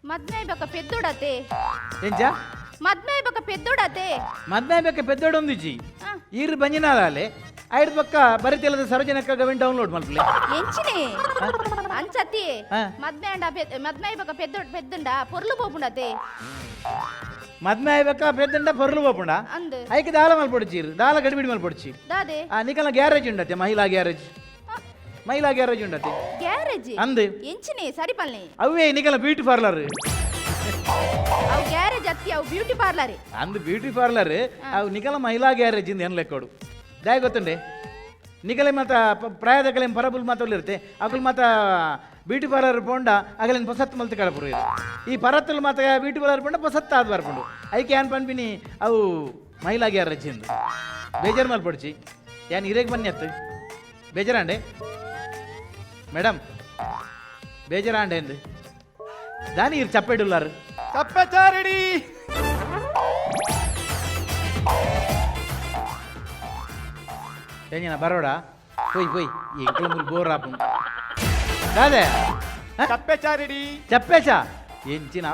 Speaker 7: ಮದ್ಮೆ ಬೊಕ ಪೆದ್ದೊಡತೆ.
Speaker 6: ಎಂಚ?
Speaker 7: ಮದ್ಮೆ ಬೊಕ ಪೆದ್ದೊಡತೆ.
Speaker 6: ಮದ್ಮೆ ಬೇಕ ಪೆದ್ದೊಡೊಂದಿಜ್ಜಿ.
Speaker 7: ಆ.
Speaker 6: ಈರ್ ಬಂಜಿನಾಲಾಲೆ ಐಡ್ ಪಕ್ಕ ಬರಿತೆಲದ ಸರೋಜನಕ್ಕ ಗವಿನ್ ಡೌನ್ಲೋಡ್ ಮಲ್ಪಲೆ.
Speaker 7: ಎಂಚಿನೆ ಅಂಚತಿ?
Speaker 6: ಆ.
Speaker 7: ಮದ್ಮೆ ಅಂಡ ಮದ್ಮೆ ಬೊಕ ಪೆದ್ದೊಡ್ ಪೆದ್ದುಂಡ ಪೊರ್ಲು ಪೋಪುಂಡತೆ.
Speaker 6: ಮದ್ಮೆ ಆಯ್ಬೇಕ ಪೆದ್ದಂಡ ಪೊರ್ಲು ಪೋಪುಂಡ?
Speaker 7: ಅಂದ್.
Speaker 6: ಐಕ್ ದಾಲ ಮಲ್ಪೊಡ್ಚಿ, ಈರ್ ದಾಲ ಗಡಿಬಿಡಿ ಮಲ್ಪೊಡ್ಚಿ.
Speaker 7: ದಾದೆ?
Speaker 6: ಆ ನಿಕಲ್ನ ಗ್ಯಾರೇಜ್ ಉಂಡತೆ, ಮಹಿಳಾ ಗ್ಯಾರೇಜ್. ಮಹಿಳಾ ಗ್ಯಾರೇಜ್ ಉಂಡತೆ.
Speaker 7: ಗ್ಯಾರೇಜ್?
Speaker 6: ಅಂದ್.
Speaker 7: ಎಂಚಿನೆ ಸರಿ ಪಲ್ನೆ.
Speaker 6: ಅವೇ ನಿಕಲ್ನ ಬ್ಯೂಟಿ ಪಾರ್ಲರ್.
Speaker 7: ಅವು ಗ್ಯಾರೇಜ್ ಅತ್ತಿ, ಅವು ಬ್ಯೂಟಿ ಪಾರ್ಲರ್.
Speaker 6: ಅಂದ್, ಬ್ಯೂಟಿ ಪಾರ್ಲರ್. ಅವು ನಿಕಲ ಮಹಿಳಾ ಗ್ಯಾರೇಜ್ ಇಂದ ಏನ್ ಲೆಕ್ಕೋಡು ದಾಯ ಗೊತ್ತುಂಡೆ? ನಿಕಲೆ ಮಾತ ಪ್ರಾಯದಕಲೆ ಪರಬುಲ್ ಮಾತ ಇರುತ್ತೆ, ಅಕುಲ್ ಮಾತ ಬ್ಯೂಟಿ ಪಾರ್ಲರ್ ಪೋಂಡ ಅಗಲಿನ ಪೊಸತ್ ಮಲ್ತ್ ಕಡಪುರು. ಈ ಪರತ್ತಲು ಮಾತ ಬ್ಯೂಟಿ ಪಾರ್ಲರ್ ಪೋಂಡ ಪೊಸತ್ ಆದ್ ಬರ್ಪುಂಡು. ಐಕೆ ಏನ್ ಪನ್ಪಿನಿ, ಅವು ಮಹಿಳಾ ಗ್ಯಾರೇಜ್ ಇಂದು. ಬೇಜಾರು ಮಲ್ಪೊಡ್ಚಿ, ಯಾನ್ ಇರೇಗ್ ಬನ್ನಿ ಅತ್ತು. ಬೇಜಾರಾಂಡೆ ಮೇಡಮ್? ಬೇಜಾರಾಂಡೆ ಎಂದು ದಾನಿ ಇರ್ ಚಪ್ಪೆಡುಲ್ಲಾರು?
Speaker 8: ಚಪ್ಪಚಾರಡಿ.
Speaker 6: ಎಂಜಿನ ಬರೋಡ? ಪೋಯ್ ಪೋಯ್, ಎಂಕಲ ಮುಲ್ ಬೋರ್ ಆಪುಂಡು. ದಾದೆ?
Speaker 8: ಚಪ್ಪೆಚಾರಡಿ.
Speaker 6: ಚಪ್ಪೇಚ ಎಂಚಿನ?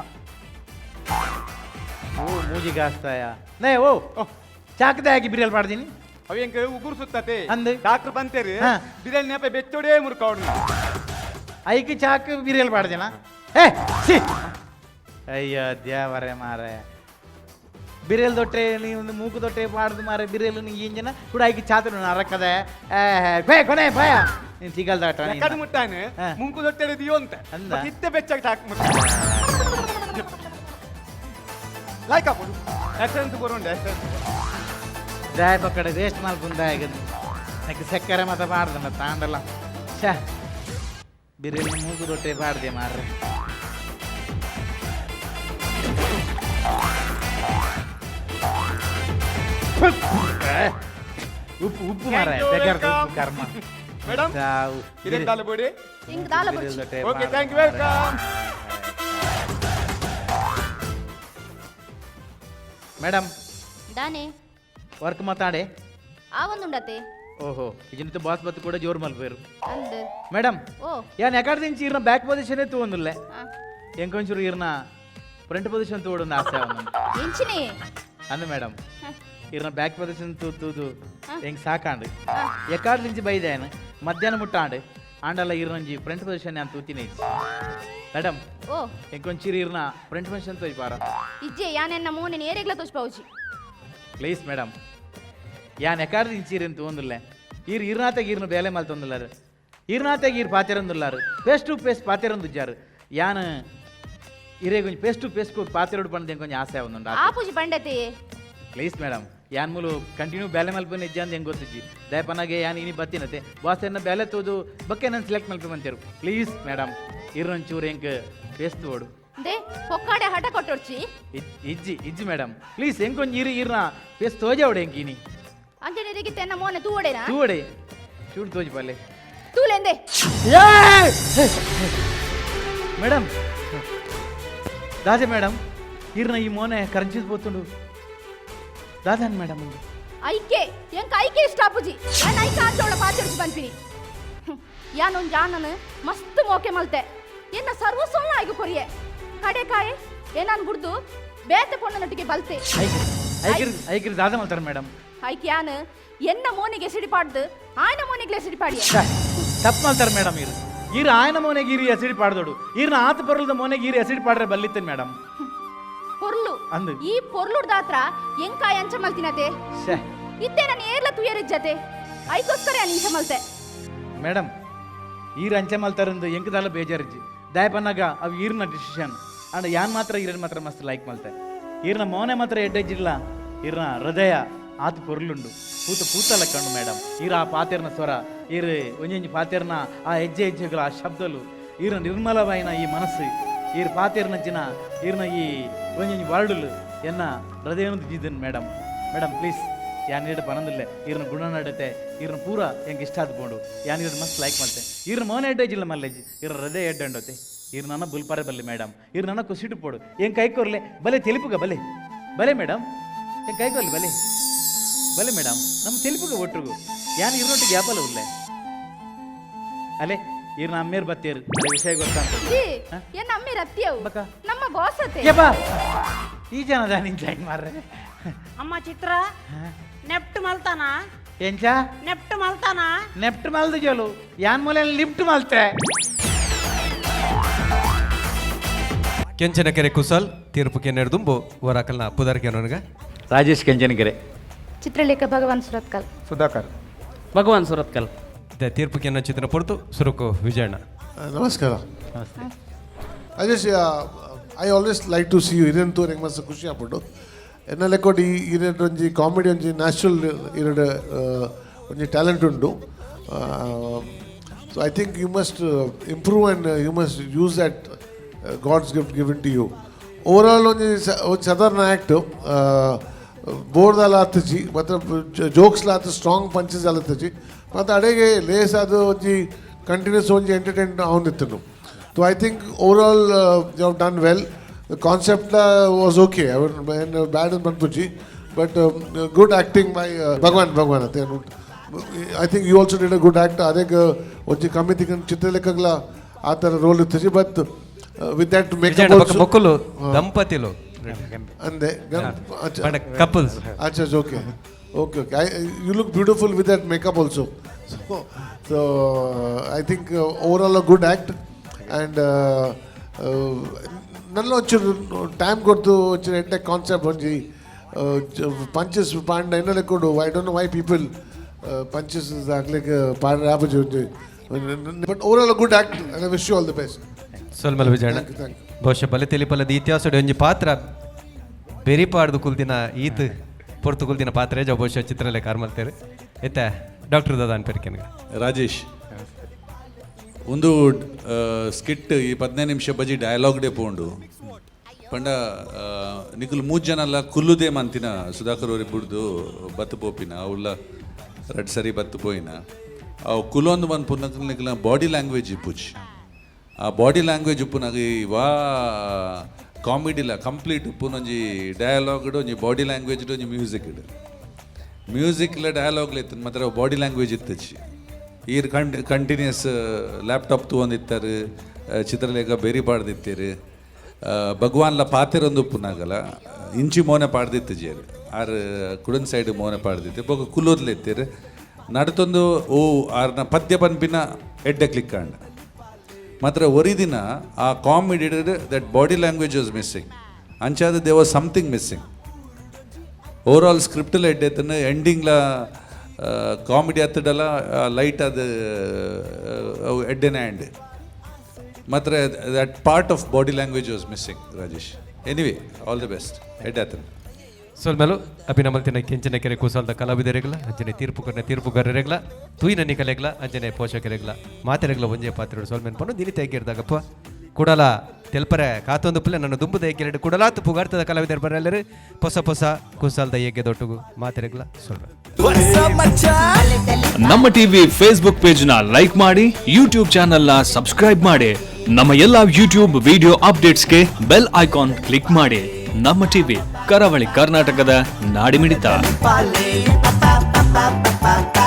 Speaker 6: ಓ ಮೂಜಿ ಗಾಸ್ತಾಯ ನೇ. ಓ ಚಾಕದ ಹಾಕಿ ಬಿರಿಯಲ್ ಮಾಡ್ತೀನಿ.
Speaker 8: ಅವ ಎಂಕ್ ಉಗುರು ಸುತ್ತತೆ.
Speaker 6: ಅಂದ್.
Speaker 8: ಡಾಕ್ಟರ್ ಬಂತೇರು.
Speaker 6: ಹಾ.
Speaker 8: ಬಿರಿಯಾನಿ ನೆಪ ಬೆಚ್ಚೋಡೇ ಮುರ್ಕೌಡು.
Speaker 6: ಐಕ್ ಚಾಕ್ ಬಿರಿಯಲ್ ಮಾಡ್ದಿನ? ಏ ಸಿ, ಅಯ್ಯೋ ದೇವರೇ ಮಾರೆ, ಬಿರಿಯಲ್ ದೊಟ್ಟೆ ನೀವು ಮೂಕು ದೊಟ್ಟೆ ಮಾಡ್ದು ಮಾರೆ. ಬಿರಿಯಲ್ ನೀ ಇಂಜಿನ ಕೂಡ ಐಕ್ ಚಾತನು ಅರಕದೆ. ಏ ಕೊನೆ ಪಾಯ ನೀನು ಸಿಗಲ್ದಾಟ.
Speaker 8: ಎಕ್ಕಡ ಮುಟ್ಟಾನೆ.
Speaker 6: ಹಾ.
Speaker 8: ಮುಂಕು ದೊಟ್ಟೆ ದಿಯೋ ಅಂತ.
Speaker 6: ಅಂದ?
Speaker 8: ಮತ್ತೆ ಇತ್ತೆ ಬೆಚ್ಚಾಗ ಚಾಕ್ ಮುಟ್ಟ ಲೈಕ್ ಆಪುಡು ಎಸೆನ್ಸ್ ಕೊರುಂಡೆ, ಎಸೆನ್ಸ್.
Speaker 6: ದಾಯ ಪಕ್ಕಡೆ ವೇಸ್ಟ್ ಮಲ್ಪುಂದ ಆಗದು. నాకు ಸಕ್ಕರೆ ಮತ ಪಾಡ್ದನ ತಾಂಡಲ. ಛ, ಬಿರಿಯಲ್ ಮೂಗು ದೊಟ್ಟೆ ಪಾಡ್ದೆ ಮಾರ್ರೆ. ಉಪ್ಪು ಉಪ್ಪು ಮಾರ.
Speaker 8: Thank you, welcome.
Speaker 6: ಕರ್ಮ.
Speaker 8: ಮೇಡಮ್, ಇದೇ ದಾಲ ಬೋಡಿ.
Speaker 7: ಇಂಗ್ ದಾಲ ಬೊಡ್ಚಿ.
Speaker 8: Okay, thank you, welcome.
Speaker 6: Madam.
Speaker 7: ದಾನೆ?
Speaker 6: ವರ್ಕ್ ಮಾತಾಡೆ?
Speaker 7: ಆ ಒಂದುಂಡತೆ.
Speaker 6: ಓಹೋ, ಇಜಿನಿತ ಬಾಸ್ ಬತ್ತು ಕೂಡ ಜೋರು ಮಲ್ಪೇರು.
Speaker 7: ಅಂದ್.
Speaker 6: ಮೇಡಮ್.
Speaker 7: ಓ.
Speaker 6: ಯಾನ್ ಎಕಡೆ నుంచి ಈರ್ನ ಬ್ಯಾಕ್ ಪೊಸಿಷನ್ ತೂವೊಂದುಲ್ಲೆ.
Speaker 7: ಆ.
Speaker 6: ಎಂಕೊಂಚೂರು ಈರ್ನ ಫ್ರಂಟ್ ಪೊಸಿಷನ್ ತೂವೊಡೊಂದು ಆಸೆ ಆವೊಂದುಂಡು.
Speaker 7: ಎಂಚಿನೆ?
Speaker 6: ಅಂದು ಮೇಡಮ್.
Speaker 7: ಹ.
Speaker 6: ಈರ್ನ ಬ್ಯಾಕ್ ಪೊಸಿಷನ್ ತೂ ತೂದು ಎಂಕ್ ಸಾಕಾಂಡು.
Speaker 7: ಆ.
Speaker 6: ಎಕಾಡ್ నుంచి ಬೈದೇನು ಮಧ್ಯಾಹ್ನ ಮುಟ್ಟಾಂಡು ಆಂಡಲ ಈರ್ನಂಜಿ ಫ್ರಂಟ್ ಪೊಸಿಷನ್ ಯಾನ್ ತೂತಿನ ಇಜ್ಜಿ ಮೇಡಮ್.
Speaker 7: ಓ.
Speaker 6: ಎಂಕೊಂಚೂರು ಈರ್ನ ಫ್ರಂಟ್ ಪೊಸಿಷನ್ ತೋಯ್ಪಾರ?
Speaker 7: ಇಜ್ಜೆ, ಯಾನೆನ್ನ ಮೋನೆ ನೇರೆಗ್ಲ ತೋಚ್ಪೌಜಿ.
Speaker 6: ಪ್ಲೀಸ್ ಮೇಡಮ್, ಯಾನ್ ಎಕಾಡ್ నుంచి ಈರಿನ್ ತೂವೊಂದುಲ್ಲೆ. ಈರ್ ಈರ್ನಾತೆಗ್ ಈರ್ನ ಬೇಲೆ ಮಲ್ತೊಂದುಲ್ಲಾರು, ಈರ್ನಾತೆಗ್ ಈರ್ ಪಾತೆರೊಂದುಲ್ಲಾರು, ಫೇಸ್ ಟು ಫೇಸ್ ಪಾತೆರೊಂದುಜ್ಜಾರು. ಯಾನ್ ಇರೇ ಕೊಂಚ ಫೇಸ್ ಟು ಫೇಸ್ ಪಾತೆರೊಡು ಪಂದ್ ಎಂಕೊಂಚ ಆಸೆ ಆವೊಂದುಂಡು.
Speaker 7: ಆ ಪೂಜಿ ಪಂಡತೆ.
Speaker 6: ಪ್ಲೀಸ್ ಮೇಡಮ್, ಯಾನ್ ಮೂಲು ಕಂಟಿನ್ಯೂ ಬೇಲೆ ಮಲ್ಪುನ ಇಜ್ಜಿ ಹೆಂಗೆ ಗೊತ್ತಿಜ್ಜಿ. ದಯಪನಾಗೆ ಯಾನ್ ಇನಿ ಬತ್ತಿನತೆ ಬಾಸ್ ಎನ್ನ ಬೇಲೆ ತೋದು ಬಕ್ಕೆ ನಾನು ಸೆಲೆಕ್ಟ್ ಮಲ್ಪೆ ಬಂತೇರು. ಪ್ಲೀಸ್ ಮೇಡಮ್, ಇರೊಂಚೂರು ಎಂಕ್ ಫೇಸ್ ತೋಡು.
Speaker 7: ದೆ ಪೊಕ್ಕಾಡೆ ಹಠ ಕೊಟ್ಟೊಡ್ಚಿ.
Speaker 6: ಇಜ್ಜಿ ಇಜ್ಜಿ ಮೇಡಮ್, ಪ್ಲೀಸ್ ಎಂಕೊಂಚ ಇರು ಇರ್ನ ಫೇಸ್ ತೋಜಾವಡೆ ಎಂಕ್ ಇನಿ.
Speaker 7: ಅಂಜನೆ ತೆನ್ನ ಮೋನೆ ತೂವಡೆನಾ?
Speaker 6: ತೂವಡೆ, ಚೂಡು ತೋಜಿ ಪಲ್ಲೆ.
Speaker 7: ತೂಲೆಂದೆ.
Speaker 6: ಮೇಡಮ್, ದಾಜೆ ಮೇಡಮ್, ಇರ್ನ ಈ ಮೋನೆ ಕರಂಚಿದ್ ಪೋತುಂಡು ದಾದಾನ್ ಮೇಡಮ್?
Speaker 7: ಐಕೆ ಎಂಕ ಐಕೆ ಇಷ್ಟ ಆಪುಜಿ. ಯಾನ್ ಐಕೆ ಆಚೋಳ ಪಾಚೊಡ್ಚಿ ಪನ್ಪಿನಿ. ಯಾನೊಂಜಿ ಆನನ್ ಮಸ್ತ್ ಮೋಕೆ ಮಲ್ತೆ. ಎನ್ನ ಸರ್ವಸ್ವನ ಆಯ್ಗು ಕೊರಿಯೆ. ಕಡೆ ಕಾಯೆ ಏನಾನ್ ಬುಡ್ದು ಬೇತೆ ಪೊಣ್ಣನೊಟ್ಟಿಗೆ ಬಲ್ತೆ.
Speaker 6: ಐಕಿರ್ ಐಕಿರ್ ಐಕಿರ್ ದಾದ ಮಲ್ತಾರ ಮೇಡಮ್?
Speaker 7: ಐಕೆ ಯಾನ್ ಎನ್ನ ಮೋನಿಗೆ ಸಿಡಿಪಾಡ್ದು ಆಯ್ನ ಮೋನಿಗ್ಲೆ ಸಿಡಿಪಾಡಿಯೆ.
Speaker 6: ತಪ್ಪು ಮಲ್ತಾರ ಮೇಡಮ್. ಇರು ಇರು ಆಯನ ಮೋನೆಗೆ ಇರಿ ಎಸಿಡಿ ಪಾಡ್ದೋಡು. ಇರ್ನ ಆತ ಪೊರ್ಲದ ಮೋನೆಗೆ ಇರಿ ಎಸಿಡಿ ಪಾಡ್ರೆ ಬಲ್ಲಿತ್ತೇನೆ ಮೇಡಮ್.
Speaker 7: ಪೊರ್ಲು?
Speaker 6: ಅಂದು.
Speaker 7: ಈ ಪೊರ್ಲುಡ್ದಾತ್ರ ಎಂಕಾಯ ಅಂಚ ಮಲ್ತಿನತೆ?
Speaker 6: ಶ್ಯೆ.
Speaker 7: ಇತ್ತೆ ನಾನು ಏರ್ಲ ತುಯರಿಜ್ಜತೆ. ಐಕೋಸ್ಕರ ಯಾನ್ ಇಂಚ ಮಲ್ತೆ.
Speaker 6: ಮೇಡಮ್, ಈರ್ ಅಂಚೆ ಮಲ್ತಾರಂದು ಎಂಕದಾಲ ಬೇಜಾರಿಜ್ಜಿ. ದಯಪನ್ನಾಗ ಅವು ಈರ್ನ ಡಿಸಿಷನ್. ಅಂಡ್ ಯಾನ್ ಮಾತ್ರ ಈರನ್ ಮಾತ್ರ ಮಸ್ತ್ ಲೈಕ್ ಮಲ್ತೆ. ಈರ್ನ ಮೋನೆ ಮಾತ್ರ ಎಡ್ಡೆಜ್ಜಿಲ್ಲ, ಈರ್ನ ಹೃದಯ ಆತ ಪೊರ್ಲುಂಡು. ಪೂತ ಪೂತಲ ಕಂಡು ಮೇಡಮ್. ಈರ ಆ ಪಾತೆರ್ನ ಸ್ವರ, ಈರ್ ಒಂಜೊಂಜಿ ಪಾತೆರ್ನ ಆ ಹೆಜ್ಜೆ ಹೆಜ್ಜೆಗಳ ಆ ಶಬ್ದಲು, ಈರ್ನ ನಿರ್ಮಲವಾಯಿನ ಈ ಮನಸ್ಸು, ಈರ್ ಪಾತೆರ್ನಂಚಿನ ಈರ್ನ ಈ ಒಂಜೊಂಜಿ ವರ್ಡುಲು ಎನ್ನ ಹೃದಯನ ಜಿದ್ದನ್ ಮೇಡಮ್. ಮೇಡಮ್ ಪ್ಲೀಸ್, ಯಾನ್ ಈಡ ಪನಂದಿಲ್ಲೆ. ಈರ್ನ ಗುಣ ನಡತೆ ಈರ್ನ ಪೂರ ಎಂಕ್ ಇಷ್ಟ ಆದ್ಪೋಂಡು. ಯಾನ್ ಈರ್ನ ಮಸ್ತ್ ಲೈಕ್ ಮಲ್ತೆ. ಈರ್ನ ಮೋನೆ ಎಡ್ಡೆಜಿಲ್ಲ ಮಲ್ಲೆಜಿ, ಈರ್ನ ಹೃದಯ ಎಡ್ಡೆ. ಈರ್ ನನ್ನ ಬುಲ್ಪಾರೆ ಬಲ್ಲೆ ಮೇಡಮ್. ಈರ್ ನನ್ನ ಕುಸಿಟು ಪೋಡು. ಏನ್ ಕೈ ಕೊರ್ಲೆ. ಬಲೆ ತೆಲಿಪುಗ, ಬಲೆ ಬಲೆ ಮೇಡಮ್. ಏನ್ ಕೈ ಕೊರ್ಲಿ, ಬಲೆ ಬಲೆ ಮೇಡಮ್. ನಮ್ಮ ತೆಲಿಪುಗ ಒಟ್ಟುಗು. ಯಾನ್ ಇರ್ನೊಟ್ಟಿಗೆ ಯಾಪಲ ಉಲ್ಲೆ ಅಲೆ. ಇರ್ನ ಅಮ್ಮೇರ್ ಬತ್ತೇರು ವಿಷಯ ಗೊತ್ತಂತ
Speaker 7: ಜಿ ಏನ್ ಅಮ್ಮಿ ರತ್ತಿಯವು
Speaker 6: ಬಕ.
Speaker 7: ನಮ್ಮ ಬಾಸ್ ಅತೆ
Speaker 6: ಯಪ್ಪ ಈ ಜನ ದಾನಿಂಚ ಮಾರ್ರೆ
Speaker 5: ಅಮ್ಮ ಚಿತ್ರ ನೆಪ್ಟ್ ಮಲ್ತಾನ
Speaker 6: ಎಂಚ
Speaker 5: ನೆಪ್ಟ್ ಮಲ್ತಾನ
Speaker 6: ನೆಪ್ಟ್ ಮಲ್ದು ಜೋಲು ಯಾನ್ ಮೂಲೆ ಲಿಫ್ಟ್ ಮಲ್ತೆ
Speaker 4: ಕೆಂಚನಕೆರೆ ಕುಸಲ್ ತೀರ್ಪು ಕೆನ್ನೆಡ್ದುಂಬು ವರಾಕಲ್ನ ಪುದರ್ಕೆ ನನಗೆ
Speaker 6: ರಾಜೇಶ್ ಕೆಂಚನಕೆರೆ.
Speaker 7: ಚಿತ್ರಲೇಖ ಭಗವಾನ್ ಸುರತ್ಕಲ್.
Speaker 8: ಸುಧಾಕರ್.
Speaker 5: ಭಗವಾನ್ ಸುರತ್ಕಲ್.
Speaker 4: ತೀರ್ಪು ಕೆನ್ನ ಚಿತ್ರ ಪೊರ್ತು ಸುರುಕು ವಿಜಯಣ್ಣ.
Speaker 9: ನಮಸ್ಕಾರ Rajesh. I always like to see you. ಹಿರಿಯನ್ ತೂರ್ ಹೆಂಗೆ ಮಸ್ತ್ ಖುಷಿ ಆಗ್ಬಿಟ್ಟು ಎನ್ನ ಲೆಕ್ಕೋಟ್ ಈ ಹಿರಿಯಡ್ ಒಂಜಿ ಕಾಮಿಡಿ ಒಂಜಿ ನ್ಯಾಚುರಲ್ ಇರಡ್ ಒಂಜಿ ಟ್ಯಾಲೆಂಟ್ ಉಂಟು. So I think you must improve and you must use that God's gift given to you. Overall ಒಂಜಿ ಒಂಜಿ ಸಾಧಾರಣ ಆ್ಯಕ್ಟ್, ಬೋರ್ದಲ್ಲ ಆತಜಿ ಮತ್ತು ಜೋಕ್ಸ್ಲ ಆತು, ಸ್ಟ್ರಾಂಗ್ ಪಂಚಸ್ ಅಲ್ಲತ್ತಜಿ ಮತ್ತು ಅಡೆಗೆ ಲೇಸ್ ಅದು ಒಂಜಿ ಕಂಟಿನ್ಯೂಸ್ ಒಂಜಿ entertain ಅವನಿತ್ತನು. So I think overall you have done well. The concept was okay, bad ಪನ್ಪುಜಿ, but good acting by Bhagwan. Bhagwan ಅತ್ತೆ, I think you also did a good act. ಅದೇ ಒಂಜಿ ಕಮ್ಮಿ ತಿಕ್ಕನ್ ಚಿತ್ರಲೇಖಗ್ಲ ಆ ಥರ ರೋಲ್ ಇತ್ತು, but with that
Speaker 4: Vijayanna
Speaker 9: makeup.
Speaker 4: ಬೊಕ್ಕ ಮೊಕ್ಕುಲು ದಂಪತಿಲು.
Speaker 9: ಅಂದೆ.
Speaker 4: Couples.
Speaker 9: ಅಚ್ಚಾ, okay. You look beautiful with that makeup also. So I think overall a good act and ನನ್ನ ಒಂಚೂರು ಟೈಮ್ ಕೊಡ್ತು ಒಂಚೂರು ಎಡ್ಡೆ ಕಾನ್ಸೆಪ್ಟ್ ಒಂಜಿ ಪಂಚಸ್ ಪಾಂಡ ಎನ್ನ ಲೆಕ್ಕೊಂಡು. I don't know why people punches ಆಗ್ಲಿಕ್ಕೆ ಪಾಂಡ ಆಪುಜಿ ಒಂಜಿ, but overall good act and wish you all the best.
Speaker 4: ಸೊಲ್ಮಲ್ Vijayanna.
Speaker 9: Thank you, thank you.
Speaker 4: ಬಹುಶಃ ಬಲೆ ತೆಲಿಪಲ್ಲದ ಇತಿಹಾಸ ಒಂಜಿ ಪಾತ್ರ ಬೆರಿಪಾಡ್ದು ಕುಲ್ದಿನ ಈತ್ ಪೊರ್ತು ಕುಲ್ದಿನ ಪಾತ್ರ ಜ ಬಹುಶಃ ಚಿತ್ರಲೇಖ ಮಲ್ತೇರು ಇತ್ತೆ ಡಾಕ್ಟರ್ ದಾದಾನ್ ಪೆರ್ಕೆನ್ಗ.
Speaker 10: ರಾಜೇಶ್, ಒಂದು ಸ್ಕಿಟ್ ಈ 15 ನಿಮಿಷ ಬಜಿ ಡೈಲಾಗ್ ಡೇ ಪೋಂಡು ಪಂಡ ನಿಕುಲು ಮೂಜ್ ಜನಲ್ಲ ಕುಲ್ಲುದೇ ಮಂತಿನ ಸುಧಾಕರ್ ಅವ್ರಿಗೆ ಬುಡ್ದು ಬತ್ತು ಪೋಪಿನ ಅವುಲ್ಲ ರಡ್ ಸರಿ ಬತ್ತು ಪೋಯಿನ ಅವು ಕುಲೊಂದು ಬಂದು ಪುನಕ ನಿಕುಲ ಬಾಡಿ ಲ್ಯಾಂಗ್ವೇಜ್ ಇಪ್ಪುಜಿ. ಆ ಬಾಡಿ ಲ್ಯಾಂಗ್ವೇಜ್ ಉಪ್ಪುನಾಗ ಈ ವಾ ಕಾಮಿಡಿಲ ಕಂಪ್ಲೀಟ್ ಉಪ್ಪುನೊಂಜಿ ಡಯಲಾಗ್ ಒಂಜಿ ಬಾಡಿ ಲ್ಯಾಂಗ್ವೇಜ್ ಒಂಜಿ ಮ್ಯೂಸಿಕ್ ಮ್ಯೂಸಿಕ್ಲ ಡಯಲಾಗ್ಲ ಇತ್ತು ಮಾತ್ರ ಬಾಡಿ ಲ್ಯಾಂಗ್ವೇಜ್ ಇತ್ತಚ್ಚಿ. ಈರ್ ಕಂಟಿನ್ಯೂಸ್ ಲ್ಯಾಪ್ಟಾಪ್ ತಗೊಂಡಿತ್ತಾರೆ, ಚಿತ್ರಲೇಖ ಬೇರಿ ಪಾಡ್ದಿತ್ತೀರು, ಭಗವಾನ್ಲ ಪಾತೆರೊಂದು ಉಪ್ಪುನಾಗಲ ಇಂಚಿ ಮೋನೆ ಪಾಡ್ದಿತ್ತು ಜೇರು ಆರ್ ಕುಡನ್ ಸೈಡ್ ಮೋನೆ ಪಾಡ್ದಿತ್ತು ಬೊಕ ಕುಲ್ಲೋದ್ಲ ಇತ್ತೀರು ನಡತೊಂದು ಓ ಆರ್ನ ಪದ್ಯ ಪನ್ಪಿನ ಎಡ್ಡೆ ಕ್ಲಿಕ್ ಆಂಡ. ಮಾತ್ರ ಒರಿ ದಿನ ಆ comedy that body language was missing. ಅಂಚಾದ there was something missing. Overall ಸ್ಕ್ರಿಪ್ಟ್ಲ ಎಡ್ಡೆ, ಎಂಡಿಂಗ್ಲ ಕಾಮಿಡಿ ಹತ್ತಡಲ್ಲ ಲೈಟ್ ಅದು ಅವು ಎಡ್ಡೆನೇ ಆ್ಯಂಡ್ ಮಾತ್ರ that part of body language was missing, Rajesh. Anyway, all the best. ಎಡ್ಡೆ ಆತನ.
Speaker 4: ಸೊಲ್ಮೆಲು ಅಭಿನಮಲ್ತಿನ ಕೆಂಚಿನ ಕೆರೆ ಕುಸಲ್ದ ಕಲಾವಿದರಿಗಲ, ಅಂಚನೆ ತೀರ್ಪು ಕೊರ್ನ ತೀರ್ಪುಗಾರರಿಗಲ, ತೂಯಿನ ನಿಕಲೆಗ್ಲ, ಅಂಚನೆ ಪೋಷಕರಿಗಲ, ಮಾತೆರೆಗ್ಲ ಒಂಜೆ ಪಾತ್ರೆ ಸೊಲ್ಮೆನ್ ಪನ್ನು ದಿನಿ ತೆಗ್ಗಿರ್ದಾಗಪ್ಪ ಕುಡಲ ತೆಲ್ಪರೆ ಕಾತೊಂದು ಪುಲೆ ನನ್ನ ದುಂಬುದ ಎಗ್ಗೆರಡು ಕುಡಲಾತು ಪುಗಾರ್ತದ ಕಲಾವಿದರು ಬರಲ್ಲರು ಹೊಸ ಹೊಸ ಕುಸಲ್ದ ಎಗ್ಗೆ ದೊಟ್ಟುಗು ಮಾತೆರೆಗ್ಲ ಸೊಲ್ಮೆ.
Speaker 2: ನಮ್ಮ ಟಿವಿ ಫೇಸ್ಬುಕ್ ಪೇಜ್ ನ ಲೈಕ್ ಮಾಡಿ, ಯೂಟ್ಯೂಬ್ ಚಾನೆಲ್ ನ ಸಬ್ಸ್ಕ್ರೈಬ್ ಮಾಡಿ, ನಮ್ಮ ಎಲ್ಲಾ ಯೂಟ್ಯೂಬ್ ವಿಡಿಯೋ ಅಪ್ಡೇಟ್ಸ್ಗೆ ಬೆಲ್ ಐಕಾನ್ ಕ್ಲಿಕ್ ಮಾಡಿ. ನಮ್ಮ ಟಿವಿ, ಕರಾವಳಿ ಕರ್ನಾಟಕದ ನಾಡಿಮಿಡಿತ.
Speaker 3: ಪಾಲೆ ಪಾ ಪಾ ಪಾ ಪಾ ಪಾ.